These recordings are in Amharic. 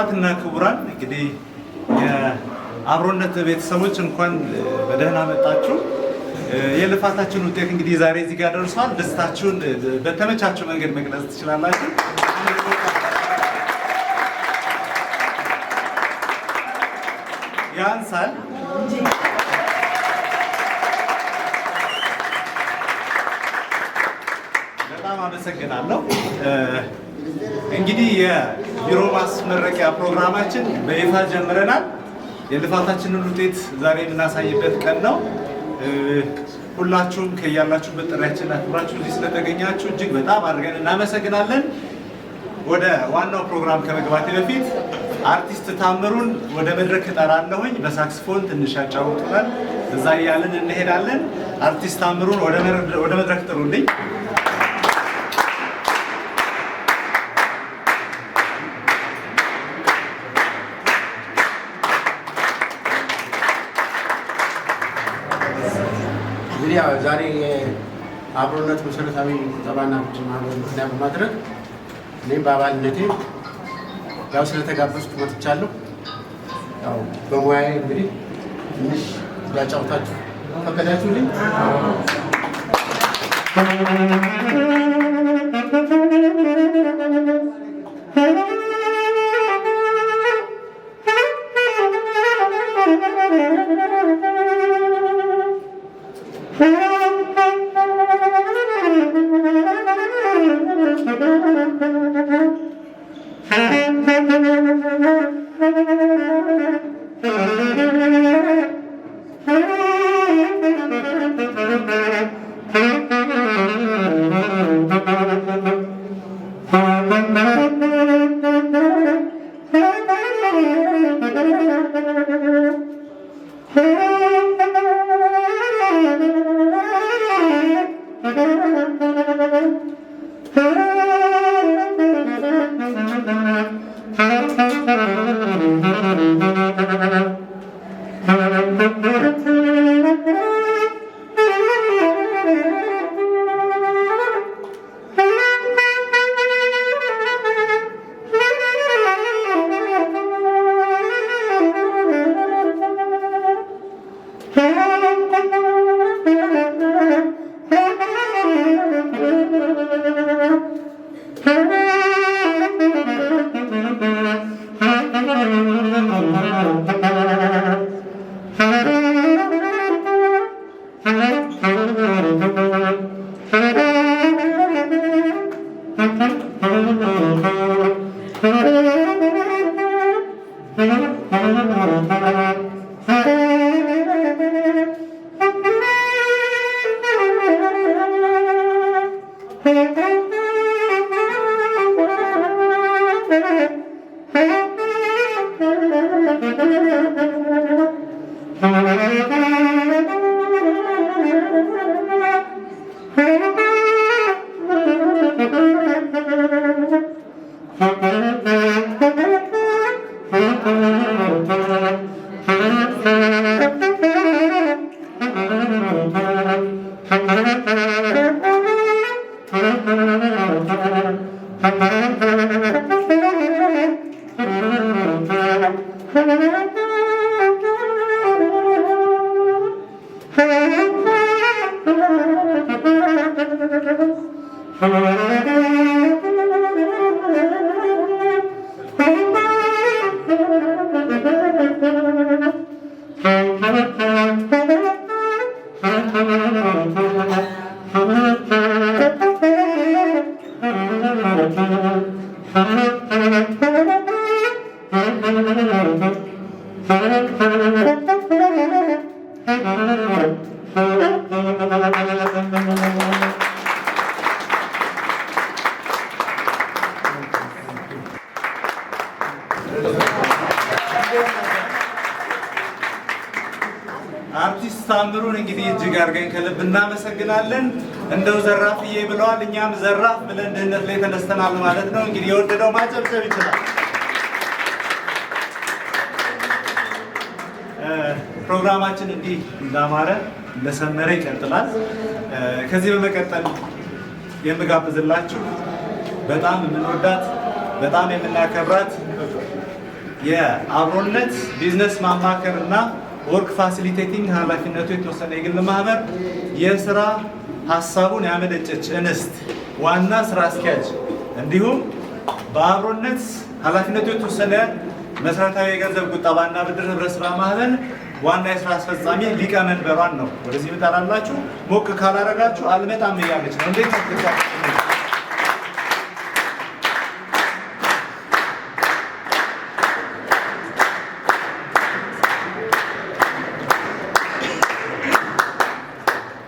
ክቡራትና ክቡራን፣ እንግዲህ የአብሮነት ቤተሰቦች እንኳን በደህና መጣችሁ። የልፋታችን ውጤት እንግዲህ ዛሬ እዚህ ጋር ደርሷል። ደስታችሁን በተመቻቸው መንገድ መግለጽ ትችላላችሁ። ያንሳል። በጣም አመሰግናለሁ። እንግዲህ የቢሮ ማስመረቂያ ፕሮግራማችን በይፋ ጀምረናል። የልፋታችንን ውጤት ዛሬ የምናሳይበት ቀን ነው። ሁላችሁም ከያላችሁበት ጥሪያችንን አክብራችሁ እዚህ ስለተገኛችሁ እጅግ በጣም አድርገን እናመሰግናለን። ወደ ዋናው ፕሮግራም ከመግባቴ በፊት አርቲስት ታምሩን ወደ መድረክ እጠራለሁኝ። በሳክስፎን ትንሽ ያጫውቱናል። እዛ እያልን እንሄዳለን። አርቲስት ታምሩን ወደ መድረክ ጥሩልኝ። እንግዲህ ያው ዛሬ የአብሮነት መሰረታዊ ቁጠባና ብድር ማህበር ምክንያት በማድረግ እኔም በአባልነቴ ያው ስለተጋበዝኩ መጥቻለሁ። ያው በሙያዬ እንግዲህ ትንሽ ያጫውታችሁ ፈቀዳችሁልኝ? አርቲስት ታምሩን እንግዲህ እጅግ አድርገን ከልብ እናመሰግናለን። እንደው ዘራፍዬ ብለዋል፣ እኛም ዘራፍ ብለን ድህነት ላይ ተነስተናል ማለት ነው። እንግዲህ የወደደው ማጨብጨብ ይችላል። ፕሮግራማችን እንዲህ እንዳማረ እንደሰመረ ይቀጥላል። ከዚህ በመቀጠል የምጋብዝላችሁ በጣም የምንወዳት፣ በጣም የምናከብራት የአብሮነት ቢዝነስ ማማከርና work facilitating ኃላፊነቱ የተወሰነ የግል ማህበር የስራ ሀሳቡን ያመነጨች እንስት ዋና ስራ አስኪያጅ እንዲሁም በአብሮነት ኃላፊነቱ የተወሰነ መሰረታዊ የገንዘብ ቁጠባና ብድር ህብረት ስራ ማህበር ዋና የስራ አስፈጻሚ ሊቀመንበሯን ነው ወደዚህ ምጠራላችሁ። ሞቅ ካላረጋችሁ አልመጣም እያለች ነው። እንዴት?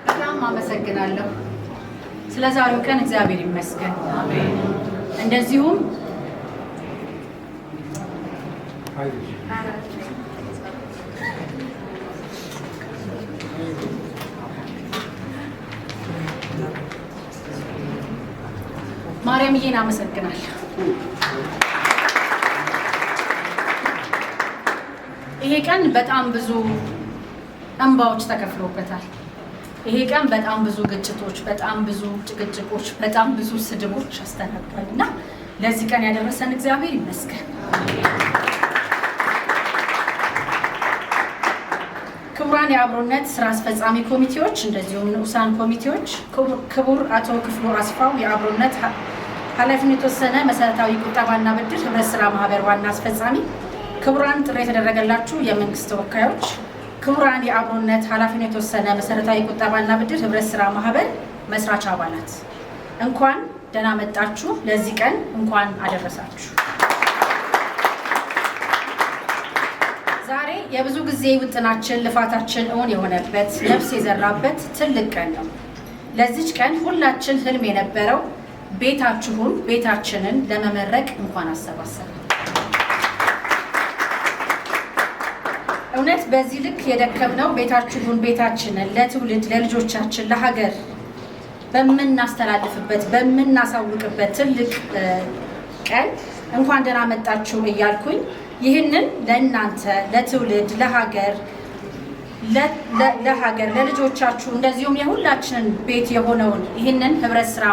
በጣም አመሰግናለሁ። ስለ ዛሬው ቀን እግዚአብሔር ይመስገን። እንደዚሁም ማርያምዬን አመሰግናለሁ። ይሄ ቀን በጣም ብዙ እንባዎች ተከፍሎበታል። ይሄ ቀን በጣም ብዙ ግጭቶች፣ በጣም ብዙ ጭቅጭቆች፣ በጣም ብዙ ስድቦች አስተናግዷል እና ለዚህ ቀን ያደረሰን እግዚአብሔር ይመስገን። ክቡራን የአብሮነት ስራ አስፈጻሚ ኮሚቴዎች እንደዚሁም ንዑሳን ኮሚቴዎች፣ ክቡር አቶ ክፍሉ አስፋው የአብሮነት ኃላፊነቱ የተወሰነ መሰረታዊ ቁጠባና ብድር ህብረት ስራ ማህበር ዋና አስፈጻሚ፣ ክቡራን ጥሪ የተደረገላችሁ የመንግስት ተወካዮች፣ ክቡራን የአብሮነት ኃላፊነቱ የተወሰነ መሰረታዊ ቁጠባና ብድር ህብረት ስራ ማህበር መስራች አባላት፣ እንኳን ደህና መጣችሁ። ለዚህ ቀን እንኳን አደረሳችሁ። ዛሬ የብዙ ጊዜ ውጥናችን ልፋታችን እውን የሆነበት፣ ነፍስ የዘራበት ትልቅ ቀን ነው። ለዚች ቀን ሁላችን ህልም የነበረው ቤታችሁን ቤታችንን ለመመረቅ እንኳን አሰባሰበን። እውነት በዚህ ልክ የደከምነው ቤታችሁን ቤታችንን ለትውልድ፣ ለልጆቻችን፣ ለሀገር በምናስተላልፍበት፣ በምናሳውቅበት ትልቅ ቀን እንኳን ደህና መጣችሁ እያልኩኝ፣ ይህንን ለእናንተ፣ ለትውልድ፣ ለሀገር፣ ለልጆቻችሁ እንደዚሁም የሁላችንን ቤት የሆነውን ይህንን ህብረት ስራ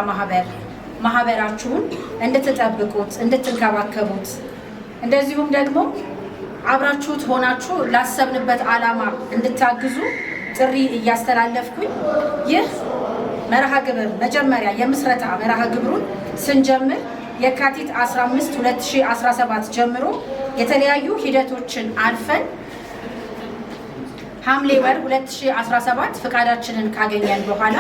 ማህበራችሁን እንድትጠብቁት፣ እንድትንከባከቡት፣ እንደዚሁም ደግሞ አብራችሁት ሆናችሁ ላሰብንበት ዓላማ እንድታግዙ ጥሪ እያስተላለፍኩኝ፣ ይህ መርሃ ግብር መጀመሪያ የምስረታ መርሃ ግብሩን ስንጀምር የካቲት 15 2017 ጀምሮ የተለያዩ ሂደቶችን አልፈን ሐምሌ ወር 2017 ፍቃዳችንን ካገኘን በኋላ፣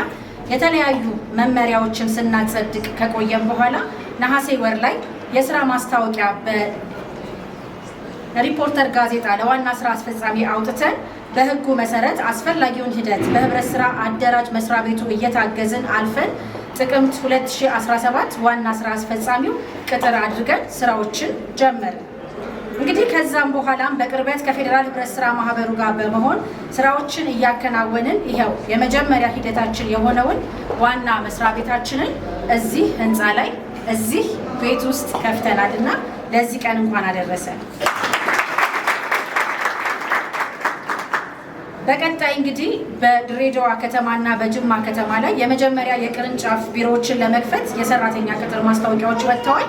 የተለያዩ መመሪያዎችን ስናጸድቅ ከቆየን በኋላ፣ ነሐሴ ወር ላይ የስራ ማስታወቂያ በሪፖርተር ጋዜጣ ለዋና ስራ አስፈጻሚ አውጥተን፣ በህጉ መሰረት አስፈላጊውን ሂደት በህብረት ስራ አደራጅ መስሪያ ቤቱ እየታገዝን አልፈን ጥቅምት 2017 ዋና ስራ አስፈጻሚው ቅጥር አድርገን ስራዎችን ጀመርን። እንግዲህ ከዛም በኋላም በቅርበት ከፌዴራል ህብረት ስራ ማህበሩ ጋር በመሆን ስራዎችን እያከናወንን ይኸው የመጀመሪያ ሂደታችን የሆነውን ዋና መስሪያ ቤታችንን እዚህ ህንፃ ላይ፣ እዚህ ቤት ውስጥ ከፍተናል እና ለዚህ ቀን እንኳን አደረሰን። በቀጣይ እንግዲህ በድሬዳዋ ከተማና በጅማ ከተማ ላይ የመጀመሪያ የቅርንጫፍ ቢሮዎችን ለመክፈት የሰራተኛ ቅጥር ማስታወቂያዎች ወጥተዋል።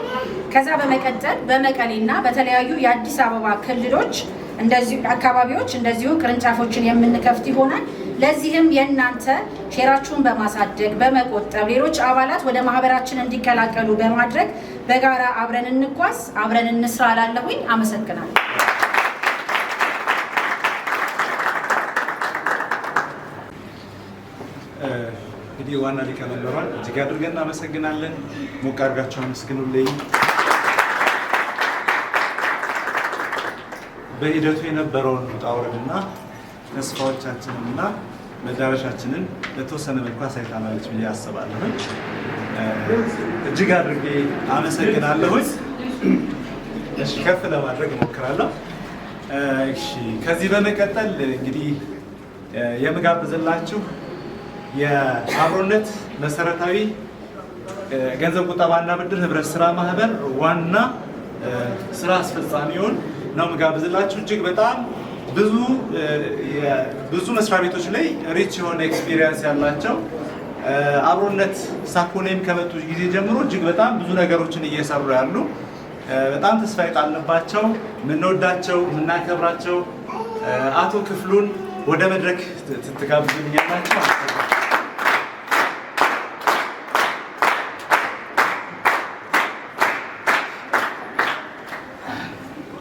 ከዛ በመቀጠል በመቀሌና በተለያዩ የአዲስ አበባ ክልሎች እንደዚሁ አካባቢዎች እንደዚሁ ቅርንጫፎችን የምንከፍት ይሆናል። ለዚህም የእናንተ ሼራችሁን በማሳደግ፣ በመቆጠብ፣ ሌሎች አባላት ወደ ማህበራችን እንዲቀላቀሉ በማድረግ በጋራ አብረን እንጓዝ፣ አብረን እንስራ እላለሁኝ። አመሰግናለሁ። እንግዲህ ዋና ሊቀመንበሯን እጅግ አድርገን እናመሰግናለን። ሞቅ አድርጋችሁ አመስግኑልኝ። በሂደቱ የነበረውን ውጣ ውረድና ተስፋዎቻችንንና መዳረሻችንን በተወሰነ መልኩ አሳይታናለች ብዬ አስባለሁኝ። እጅግ አድርጌ አመሰግናለሁኝ። እሺ፣ ከፍ ለማድረግ እሞክራለሁ። እሺ፣ ከዚህ በመቀጠል እንግዲህ የምጋብዝላችሁ የአብሮነት መሰረታዊ ገንዘብ ቁጠባና ብድር ህብረት ስራ ማህበር ዋና ስራ አስፈጻሚውን ነው የምጋብዝላችሁ። እጅግ በጣም ብዙ ብዙ መስሪያ ቤቶች ላይ rich የሆነ experience ያላቸው፣ አብሮነት ሳኮኔም ከመጡ ጊዜ ጀምሮ እጅግ በጣም ብዙ ነገሮችን እየሰሩ ያሉ በጣም ተስፋ የጣልንባቸው፣ የምንወዳቸው፣ የምናከብራቸው አቶ ክፍሉን ወደ መድረክ ትጋብዙልኛላችሁ።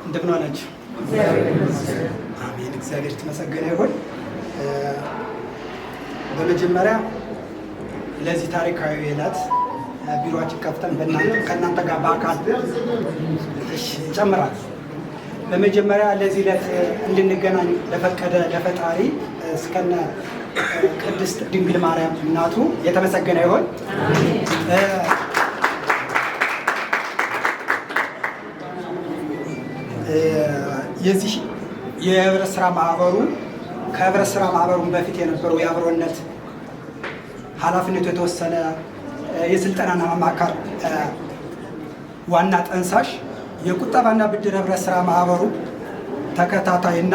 እንደምን ዋላችሁ? አሜን። እግዚአብሔር የተመሰገነ ይሁን። በመጀመሪያ ለዚህ ታሪካዊ ዕለት ቢሮአችን ከፍተን ከእናንተ ጋር በአካል እጨምራለሁ። በመጀመሪያ ለዚህ ዕለት እንድንገናኝ ለፈቀደ ለፈጣሪ እስከነ ቅድስት ድንግል ማርያም እናቱ የተመሰገነ ይሁን። የዚህ የህብረት ስራ ማህበሩ ከህብረት ስራ ማህበሩን በፊት የነበረው የአብሮነት ኃላፊነቱ የተወሰነ የስልጠናና ማማከር ዋና ጠንሳሽ የቁጠባና ብድር ህብረት ስራ ማህበሩ ተከታታይና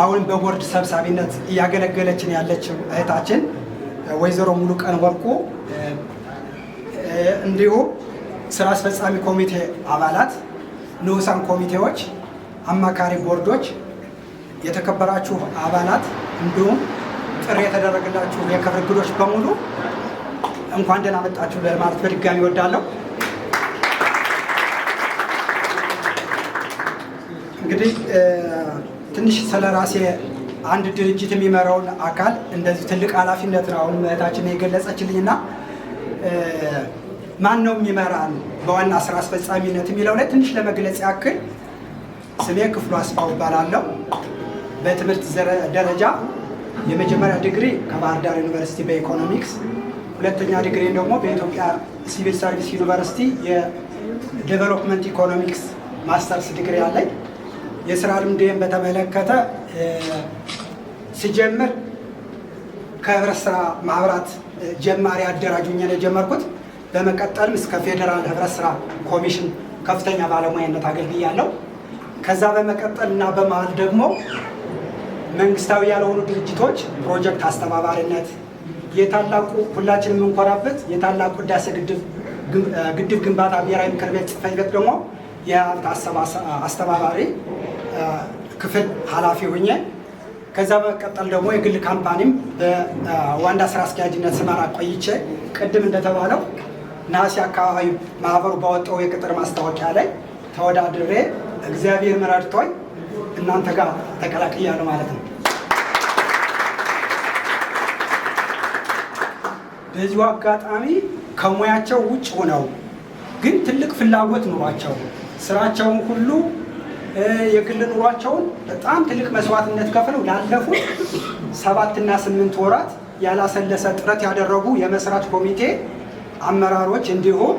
አሁን በቦርድ ሰብሳቢነት እያገለገለችን ያለችው እህታችን ወይዘሮ ሙሉቀን ወርቁ፣ እንዲሁም ስራ አስፈጻሚ ኮሚቴ አባላት፣ ንዑሳን ኮሚቴዎች፣ አማካሪ ቦርዶች፣ የተከበራችሁ አባላት፣ እንዲሁም ጥሪ የተደረገላችሁ የክብር እንግዶች በሙሉ እንኳን ደህና መጣችሁ ለማለት በድጋሚ እወዳለሁ። እንግዲህ ትንሽ ስለ ራሴ፣ አንድ ድርጅት የሚመራውን አካል እንደዚህ ትልቅ ኃላፊነት ነው አሁን እህታችን የገለጸችልኝና ማን ነው የሚመራን በዋና ስራ አስፈጻሚነት የሚለው ላይ ትንሽ ለመግለጽ ያክል ስሜ ክፍሉ አስፋው እባላለሁ። በትምህርት ደረጃ የመጀመሪያ ዲግሪ ከባህር ዳር ዩኒቨርሲቲ በኢኮኖሚክስ፣ ሁለተኛ ዲግሪ ደግሞ በኢትዮጵያ ሲቪል ሰርቪስ ዩኒቨርሲቲ የ development economics masters degree አለኝ። የስራ ልምዴን በተመለከተ ስጀምር ከህብረት ስራ ማህበራት ጀማሪ አደራጅ ሆኜ ነው የጀመርኩት። በመቀጠልም እስከ ፌዴራል ህብረት ስራ ኮሚሽን ከፍተኛ ባለሙያነት አገልግያለሁ። ከዛ በመቀጠል እና በመሀል ደግሞ መንግስታዊ ያልሆኑ ድርጅቶች ፕሮጀክት አስተባባሪነት፣ የታላቁ ሁላችንም የምንኮራበት የታላቁ ህዳሴ ግድብ ግንባታ ብሔራዊ ምክር ቤት ጽሕፈት ቤት ደግሞ የሀብት አስተባባሪ ክፍል ኃላፊ ሁኜ፣ ከዛ በመቀጠል ደግሞ የግል company ም በዋና ስራ አስኪያጅነት ስመራ ቆይቼ ቅድም እንደተባለው ነሐሴ አካባቢ ማህበሩ ባወጣው የቅጥር ማስታወቂያ ላይ ተወዳድሬ እግዚአብሔር ረድቶኝ እናንተ ጋር ተቀላቅያለሁ ማለት ነው። በዚሁ አጋጣሚ ከሙያቸው ውጭ ሆነው ግን ትልቅ ፍላጎት ኑሯቸው ስራቸውን ሁሉ የግል ኑሯቸውን በጣም ትልቅ መስዋዕትነት ከፍለው ላለፉት 7ና 8 ወራት ያላሰለሰ ጥረት ያደረጉ የመስራች ኮሚቴ አመራሮች እንዲሁም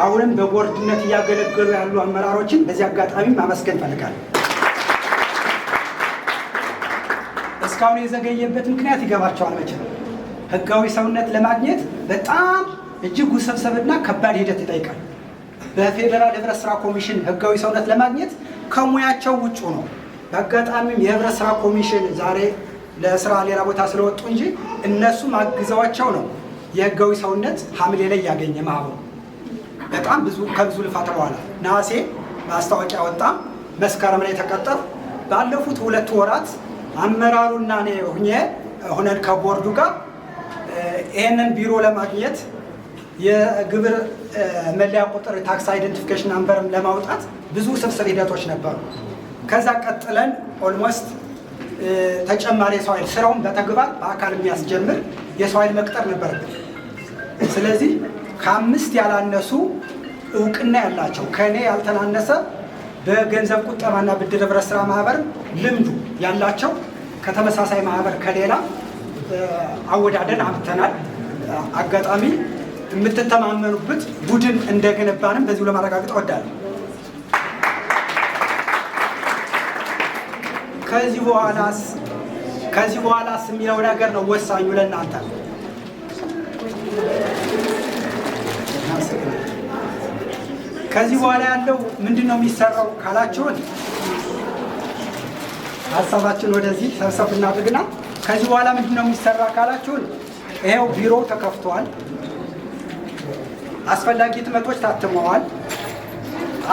አሁንም በቦርድነት እያገለገሉ ያሉ አመራሮችን በዚህ አጋጣሚ ማመስገን እፈልጋለሁ። እስካሁን የዘገየበት ምክንያት ይገባቸዋል መቼም። ህጋዊ ሰውነት ለማግኘት በጣም እጅግ ውስብስብና ከባድ ሂደት ይጠይቃል። በፌዴራል ህብረት ስራ ኮሚሽን ህጋዊ ሰውነት ለማግኘት ከሙያቸው ውጭ ነው። በአጋጣሚም የህብረት ስራ ኮሚሽን ዛሬ ለስራ ሌላ ቦታ ስለወጡ እንጂ እነሱም አግዘዋቸው ነው የህጋዊ ሰውነት ሐምሌ ላይ ያገኘ ማህበሩ። በጣም ብዙ ከብዙ ልፋት በኋላ ነሐሴ ማስታወቂያ ወጣ፣ መስከረም ላይ ተቀጠር። ባለፉት 2 ወራት አመራሩና እኔ ሆነን ከቦርዱ ጋር ይሄንን ቢሮ ለማግኘት የግብር መለያ ቁጥር tax identification number ም ለማውጣት ብዙ ስብስብ ሂደቶች ነበሩ። ከዛ ቀጥለን almost ተጨማሪ የሰው ኃይል፣ ስራውን በተግባር በአካል የሚያስጀምር የሰው ኃይል መቅጠር ነበረብን። ስለዚህ ከአምስት ያላነሱ እውቅና ያላቸው፣ ከእኔ ያልተናነሰ በገንዘብ ቁጠባና ብድር ህብረት ስራ ማህበር ልምዱ ያላቸው ከተመሳሳይ ማህበር ከሌላ አወዳደር አምጥተናል። አጋጣሚ የምትተማመኑበት ቡድን እንደገነባንም በዚሁ ለማረጋገጥ እወዳለሁ። ከዚህ በኋላስ የሚለው ነገር ነው ወሳኙ ለእናንተ። ከዚህ በኋላ ያለው ምንድን ነው የሚሰራው ካላችሁን ሀሳባችን ወደዚህ ሰብሰብ እናድርግና ከዚህ በኋላ ምንድን ነው የሚሰራ ካላችሁን ይሄው ቢሮ ተከፍቷል። አስፈላጊ ህትመቶች ታትመዋል።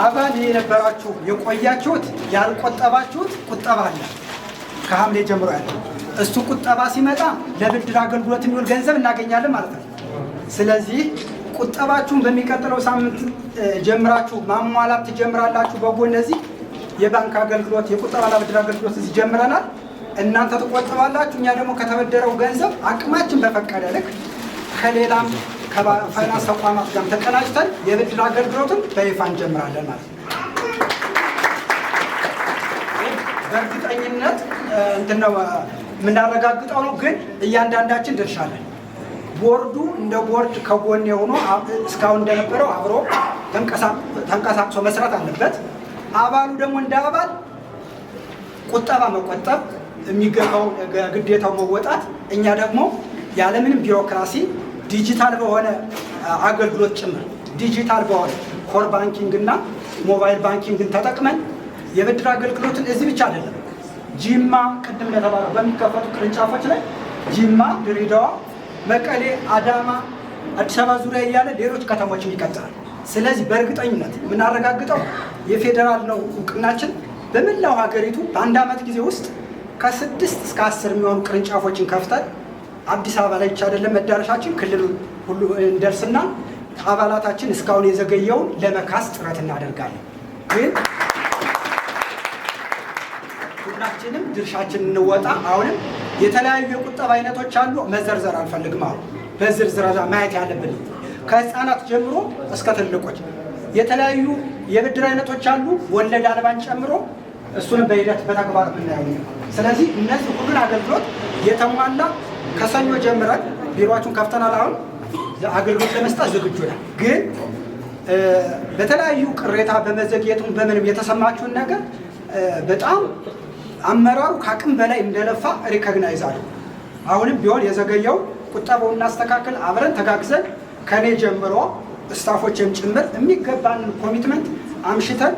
አባል የነበራችሁ የቆያችሁት ያልቆጠባችሁት ቁጠባ አለ። ከሐምሌ ጀምሮ ያለ እሱ ቁጠባ ሲመጣ ለብድር አገልግሎት የሚውል ገንዘብ እናገኛለን ማለት ነው። ስለዚህ ቁጠባችሁን በሚቀጥለው ሳምንት ጀምራችሁ ማሟላት ትጀምራላችሁ። በጎን እነዚህ የባንክ አገልግሎት የቁጠባና ብድር አገልግሎት እዚህ ጀምረናል። እናንተ ትቆጥባላችሁ፣ እኛ ደግሞ ከተበደረው ገንዘብ አቅማችን በፈቀደ ልክ ከሌላም ከፋይናንስ ተቋማት ጋር ተቀናጅተን የብድር አገልግሎትን በይፋ እንጀምራለን ማለት ነው። በእርግጠኝነት እንትን ነው የምናረጋግጠው ነው። ግን እያንዳንዳችን ድርሻ አለን። ቦርዱ እንደ ቦርድ ከጎን ሆኖ እስካሁን እንደነበረው አብሮ ተንቀሳቅሶ መስራት አለበት። አባሉ ደግሞ እንደ አባል ቁጠባ መቆጠብ የሚገባው ግዴታው መወጣት፣ እኛ ደግሞ ያለምንም ቢሮክራሲ ዲጂታል በሆነ አገልግሎት ጭምር ዲጂታል በሆነ core banking እና mobile banking ን ተጠቅመን የብድር አገልግሎትን እዚህ ብቻ አይደለም፣ ጂማ ቅድም እንደተባለው በሚከፈቱ ቅርንጫፎች ላይ ጂማ፣ ድሬዳዋ፣ መቀሌ፣ አዳማ፣ አዲስ አበባ ዙሪያ እያለ ሌሎች ከተሞችን ይቀጥላል። ስለዚህ በእርግጠኝነት የምናረጋግጠው የፌዴራል ነው እውቅናችን በመላው ሀገሪቱ በአንድ ዓመት ጊዜ ውስጥ ከ6 እስከ 10 የሚሆኑ ቅርንጫፎችን ከፍተን አዲስ አበባ ላይ ብቻ አይደለም መዳረሻችን፣ ክልሉ ሁሉ እንደርስና አባላታችን እስካሁን የዘገየውን ለመካስ ጥረት እናደርጋለን። ግን ሁላችንም ድርሻችን እንወጣ። አሁንም የተለያዩ የቁጠባ አይነቶች አሉ። መዘርዘር አልፈልግም። አሁን በዝርዝር ማየት ያለብን ከህፃናት ጀምሮ እስከ ትልቆች የተለያዩ የብድር አይነቶች አሉ፣ ወለድ አልባን ጨምሮ እሱንም በሂደት በተግባር የምናየው ነው። ስለዚህ እነዚህ ሁሉን አገልግሎት የተሟላ ከሰኞ ጀምረን ቢሮአችሁን ከፍተናል። አሁን አገልግሎት ለመስጠት ዝግጁ ነን። ግን በተለያዩ ቅሬታ በመዘግየቱም በምንም የተሰማችሁን ነገር በጣም አመራሩ ከአቅም በላይ እንደለፋ recognize አድርጉ። አሁንም ቢሆን የዘገየው ቁጠባውን እናስተካክል። አብረን ተጋግዘን ከኔ ጀምሮ staff ኦችም ጭምር የሚገባንን commitment አምሽተን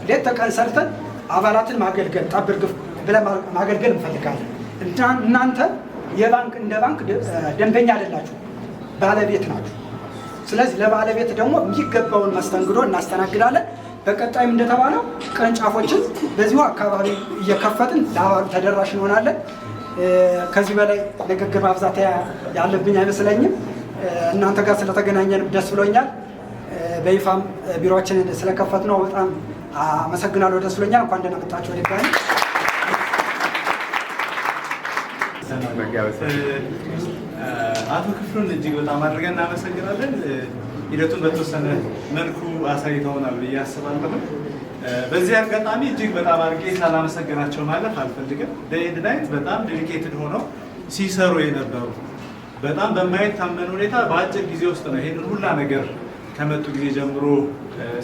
ሌት ተቀን ሰርተን አባላትን ማገልገል ጠብ እርግፍ ብለን ማገልገል እንፈልጋለን። እናንተ የባንክ እንደ ባንክ ደንበኛ አይደላችሁ፣ ባለቤት ናችሁ። ስለዚህ ለባለቤት ደግሞ የሚገባውን መስተንግዶ እናስተናግዳለን። በቀጣይም እንደተባለው ቅርንጫፎችን በዚሁ አካባቢ እየከፈትን ለአባሉ ተደራሽ እንሆናለን። ከዚህ በላይ ንግግር ማብዛት ያለብኝ አይመስለኝም። እናንተ ጋር ስለተገናኘንም ደስ ብሎኛል። በይፋም ቢሮአችንን ስለከፈትነው በጣም አመሰግናለሁ። ደስ ብሎኛል። እንኳን ደህና መጣችሁ ድጋሚ። አቶ ክፍሉን እጅግ በጣም አድርገን እናመሰግናለን። ሂደቱን በተወሰነ መልኩ አሳይተውናል ብዬ አስባለሁ። በዚህ አጋጣሚ እጅግ በጣም አድርጌ ሳላመሰግናቸው ማለፍ አልፈልግም። Day and night በጣም dedicated ሆነው ሲሰሩ የነበሩ በጣም በማይታመን ሁኔታ በአጭር ጊዜ ውስጥ ነው ይሄንን ሁላ ነገር ከመጡ ጊዜ ጀምሮ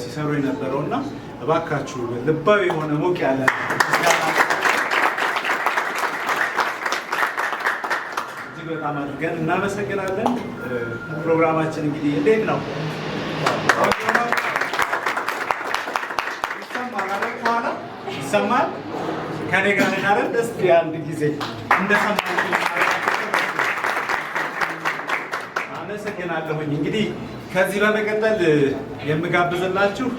ሲሰሩ የነበረው እና እባካችሁ ልባዊ የሆነ ሞቅ ያለ ምስጋና እጅግ በጣም አድርገን እናመሰግናለን። ፕሮግራማችን እንግዲህ እንዴት ነው? ይሰማል አይደል? ከኋላ ይሰማል። ከኔ ጋር ነን አይደል? እስኪ አንድ ጊዜ እንደሰማችሁ አመሰግናለሁኝ። እንግዲህ ከዚህ በመቀጠል የምጋብዝላችሁ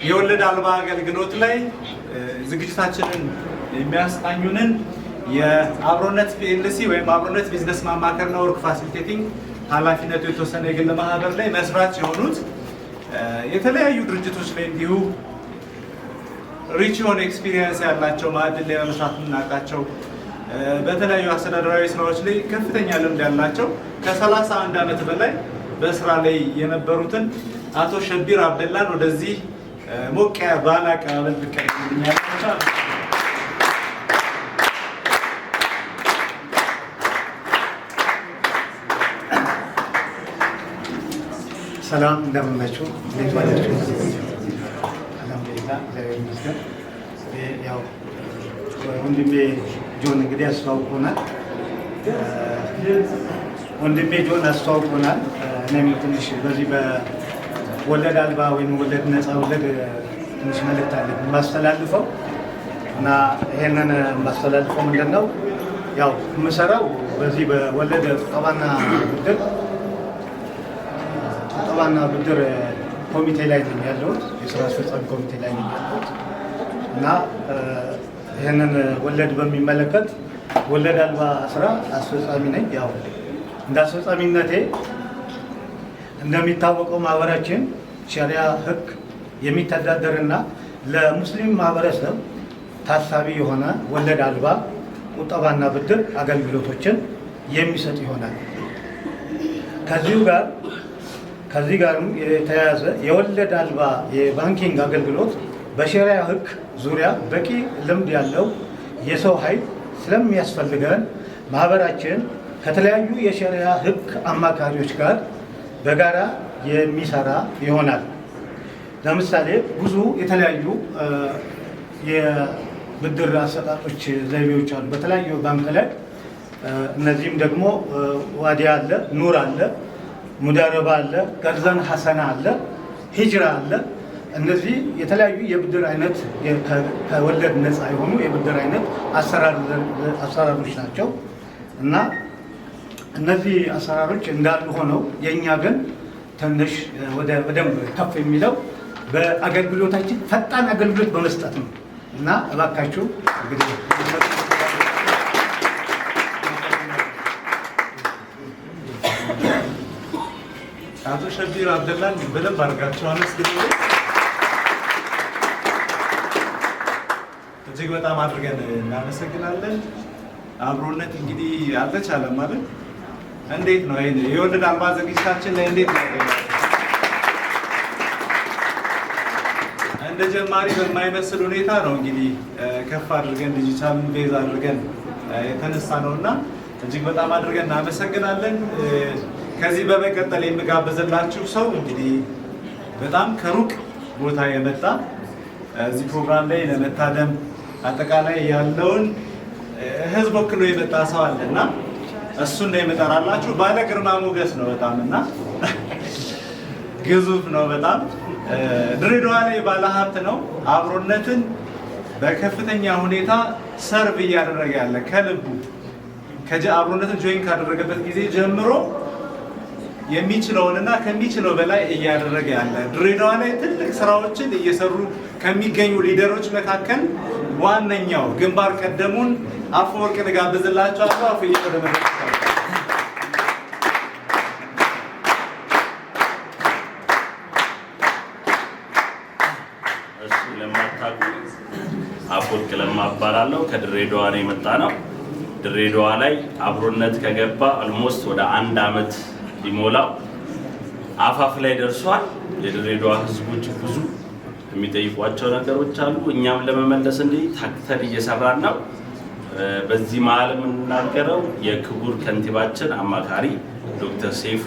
የወለድ አልባ አገልግሎት ላይ ዝግጅታችንን የሚያስቃኙንን የአብሮነት PLC ወይም አብሮነት ቢዝነስ ማማከርና work facilitating ኃላፊነቱ የተወሰነ የግል ማህበር ላይ መስራች የሆኑት የተለያዩ ድርጅቶች ላይ እንዲሁ rich የሆነ experience ያላቸው፣ ማዕድን ላይ በመስራት የምናውቃቸው፣ በተለያዩ አስተዳደራዊ ስራዎች ላይ ከፍተኛ ልምድ ያላቸው፣ ከ31 ዓመት በላይ በስራ ላይ የነበሩትን አቶ ሸቢር አብደላን ወደዚህ ሞቅ ባለ አቀባበል ትቀበሉልኛላችሁ። ሰላም፣ እንደምናችሁ? እንዴት ዋላችሁ? አልሐምዱሊላህ፣ እግዚአብሔር ይመስገን። እኔ ያው ወንድሜ ጆን እንግዲህ አስተዋውቆናል። ወንድሜ ጆን አስተዋውቆናል። እኔም ትንሽ በዚህ በወለድ አልባ ወይም ወለድ ነፃ ወለድ ትንሽ መልእክት አለ የማስተላልፈው እና ይሄንን የማስተላልፈው ምንድን ነው፣ ያው የምሰራው በዚህ በወለድ ቁጠባና ብድር ኮሚቴ ላይ ነኝ ያለሁት፣ የስራ አስፈጻሚ ኮሚቴ ላይ ነኝ ያለሁት እና ይህንን ወለድ በሚመለከት ወለድ አልባ ስራ አስፈጻሚ ነኝ። ያው እንደ አስፈጻሚነቴ እንደሚታወቀው ማህበራችን ሸሪያ ህግ የሚተዳደርና ለሙስሊም ማህበረሰብ ታሳቢ የሆነ ወለድ አልባ ቁጠባና ብድር አገልግሎቶችን የሚሰጥ ይሆናል። ከዚህ ጋርም የተያያዘ የወለድ አልባ የ banking አገልግሎት በሸሪያ ህግ ዙሪያ በቂ ልምድ ያለው የሰው ኃይል ስለሚያስፈልገን ማህበራችን ከተለያዩ የሸሪያ ህግ አማካሪዎች ጋር በጋራ የሚሰራ ይሆናል። ለምሳሌ ብዙ የተለያዩ የብድር አሰጣጦች ዘይቤዎች አሉ በተለያዩ ባንክ ላይ። እነዚህም ደግሞ ዋዲያ አለ፣ ኑር አለ፣ ሙዳረባ አለ፣ ቀርዘን ሐሰና አለ፣ ሂጅራ አለ። እነዚህ የተለያዩ የብድር አይነት ከወለድ ነፃ የሆኑ የብድር አይነት አሰራሮች ናቸው እና እነዚህ አሰራሮች እንዳሉ ሆነው የእኛ ግን ትንሽ ወደ በደንብ ከፍ የሚለው በአገልግሎታችን ፈጣን አገልግሎት በመስጠት ነው እና እባካችሁ እንግዲህ አቶ ሸቢር አብደላን በደንብ አድርጋችሁ አመስግኑልኝ። እጅግ በጣም አድርገን እናመሰግናለን። አብሮነት እንግዲህ አልተቻለም ማለት እንዴት ነው? ይሄ የወለድ አልባ ዝግጅታችን ላይ እንዴት ነው? እንደ ጀማሪ በማይመስል ሁኔታ ነው እንግዲህ ከፍ አድርገን ዲጂታልን base አድርገን የተነሳ ነውና እጅግ በጣም አድርገን እናመሰግናለን። ከዚህ በመቀጠል የምጋብዝላችሁ ሰው እንግዲህ በጣም ከሩቅ ቦታ የመጣ እዚህ ፕሮግራም ላይ ለመታደም አጠቃላይ ያለውን ህዝብ ወክሎ የመጣ ሰው አለና እሱን ነው የምጠራላችሁ። ባለ ግርማ ሞገስ ነው በጣም እና ግዙፍ ነው በጣም። ድሬዳዋ ላይ ባለ ሀብት ነው። አብሮነትን በከፍተኛ ሁኔታ serve እያደረገ ያለ ከልቡ አብሮነትን join ካደረገበት ጊዜ ጀምሮ የሚችለውንና ከሚችለው በላይ እያደረገ ያለ ድሬዳዋ ላይ ትልቅ ስራዎችን እየሰሩ ከሚገኙ leader ኦች መካከል ዋነኛው ግንባር ቀደሙን አፈወርቅን እጋብዝላችኋለሁ። አፈወርቅ ወደ መድረክ። እሺ፣ ለማታውቁ አፈወርቅ ለማ እባላለሁ። ከድሬዳዋ ነው የመጣ ነው። ድሬዳዋ ላይ አብሮነት ከገባ almost ወደ አንድ አመት ሊሞላው አፋፍ ላይ ደርሷል። የድሬዳዋ ህዝቦች ብዙ የሚጠይቋቸው ነገሮች አሉ። እኛም ለመመለስ እንዲህ ታክተን እየሰራን ነው። በዚህ መሀል የምንናገረው የክቡር ከንቲባችን አማካሪ ዶክተር ሴፉ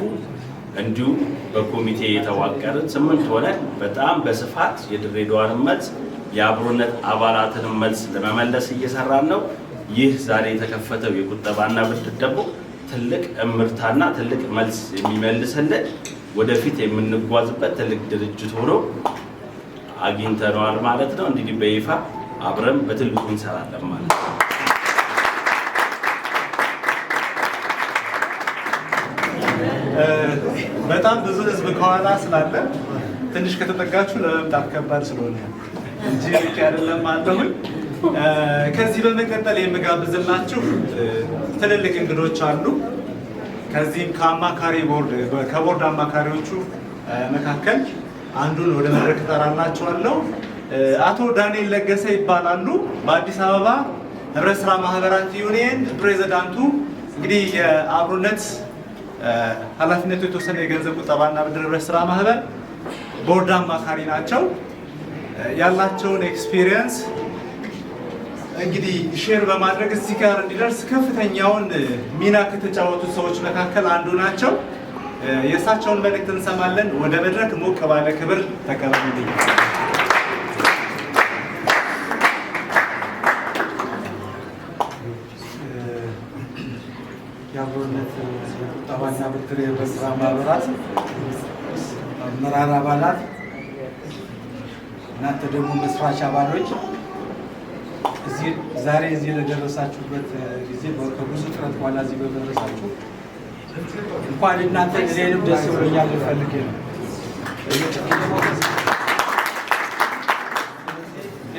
እንዲሁም በኮሚቴ የተዋቀርን 8 ሆነን በጣም በስፋት የድሬዳዋን መልስ የአብሮነት አባላትን መልስ ለመመለስ እየሰራን ነው። ይህ ዛሬ የተከፈተው የቁጠባና ብድር ደግሞ ትልቅ እምርታና ትልቅ መልስ የሚመልስልን ወደፊት የምንጓዝበት ትልቅ ድርጅት ሆኖ አግኝተነዋል ማለት ነው። እንግዲህ በይፋ አብረን በትልቁ እንሰራለን ማለት ነው። በጣም ብዙ ህዝብ ከኋላ ስላለ ትንሽ ከተጠጋችሁ ለመምጣት ከባድ ስለሆነ እንጂ ልክ አይደለም አለሁኝ። ከዚህ በመቀጠል የምጋብዝላችሁ ትልልቅ እንግዶች አሉ። ከዚህም ከአማካሪ ቦርድ ከቦርድ አማካሪዎቹ መካከል አንዱን ወደ መድረክ እጠራላችኋለሁ። አቶ ዳንኤል ለገሰ ይባላሉ። በአዲስ አበባ ህብረት ስራ ማህበራት ዩኒየን ፕሬዚዳንቱ እንግዲህ የአብሮነት ኃላፊነቱ የተወሰነ የገንዘብ ቁጠባና ብድር ህብረት ስራ ማህበር ቦርድ አማካሪ ናቸው። ያላቸውን experience እንግዲህ share በማድረግ እዚህ ጋር እንዲደርስ ከፍተኛውን ሚና ከተጫወቱት ሰዎች መካከል አንዱ ናቸው። የእሳቸውን መልእክት እንሰማለን። ወደ መድረክ ሞቅ ባለ ክብር ተቀበሉልኝ። የአብሮነት የቁጠባና ብድር የህብረት ስራ ማህበራት አመራር አባላት፣ እናንተ ደግሞ መስራች አባሎች እዚህ ዛሬ እዚህ ለደረሳችሁበት ጊዜ ከብዙ ጥረት በኋላ እዚህ በመድረሳችሁ እንኳን እናንተ እኔንም ደስ ብሎኛል ፈልጌ ነው። እየሞተ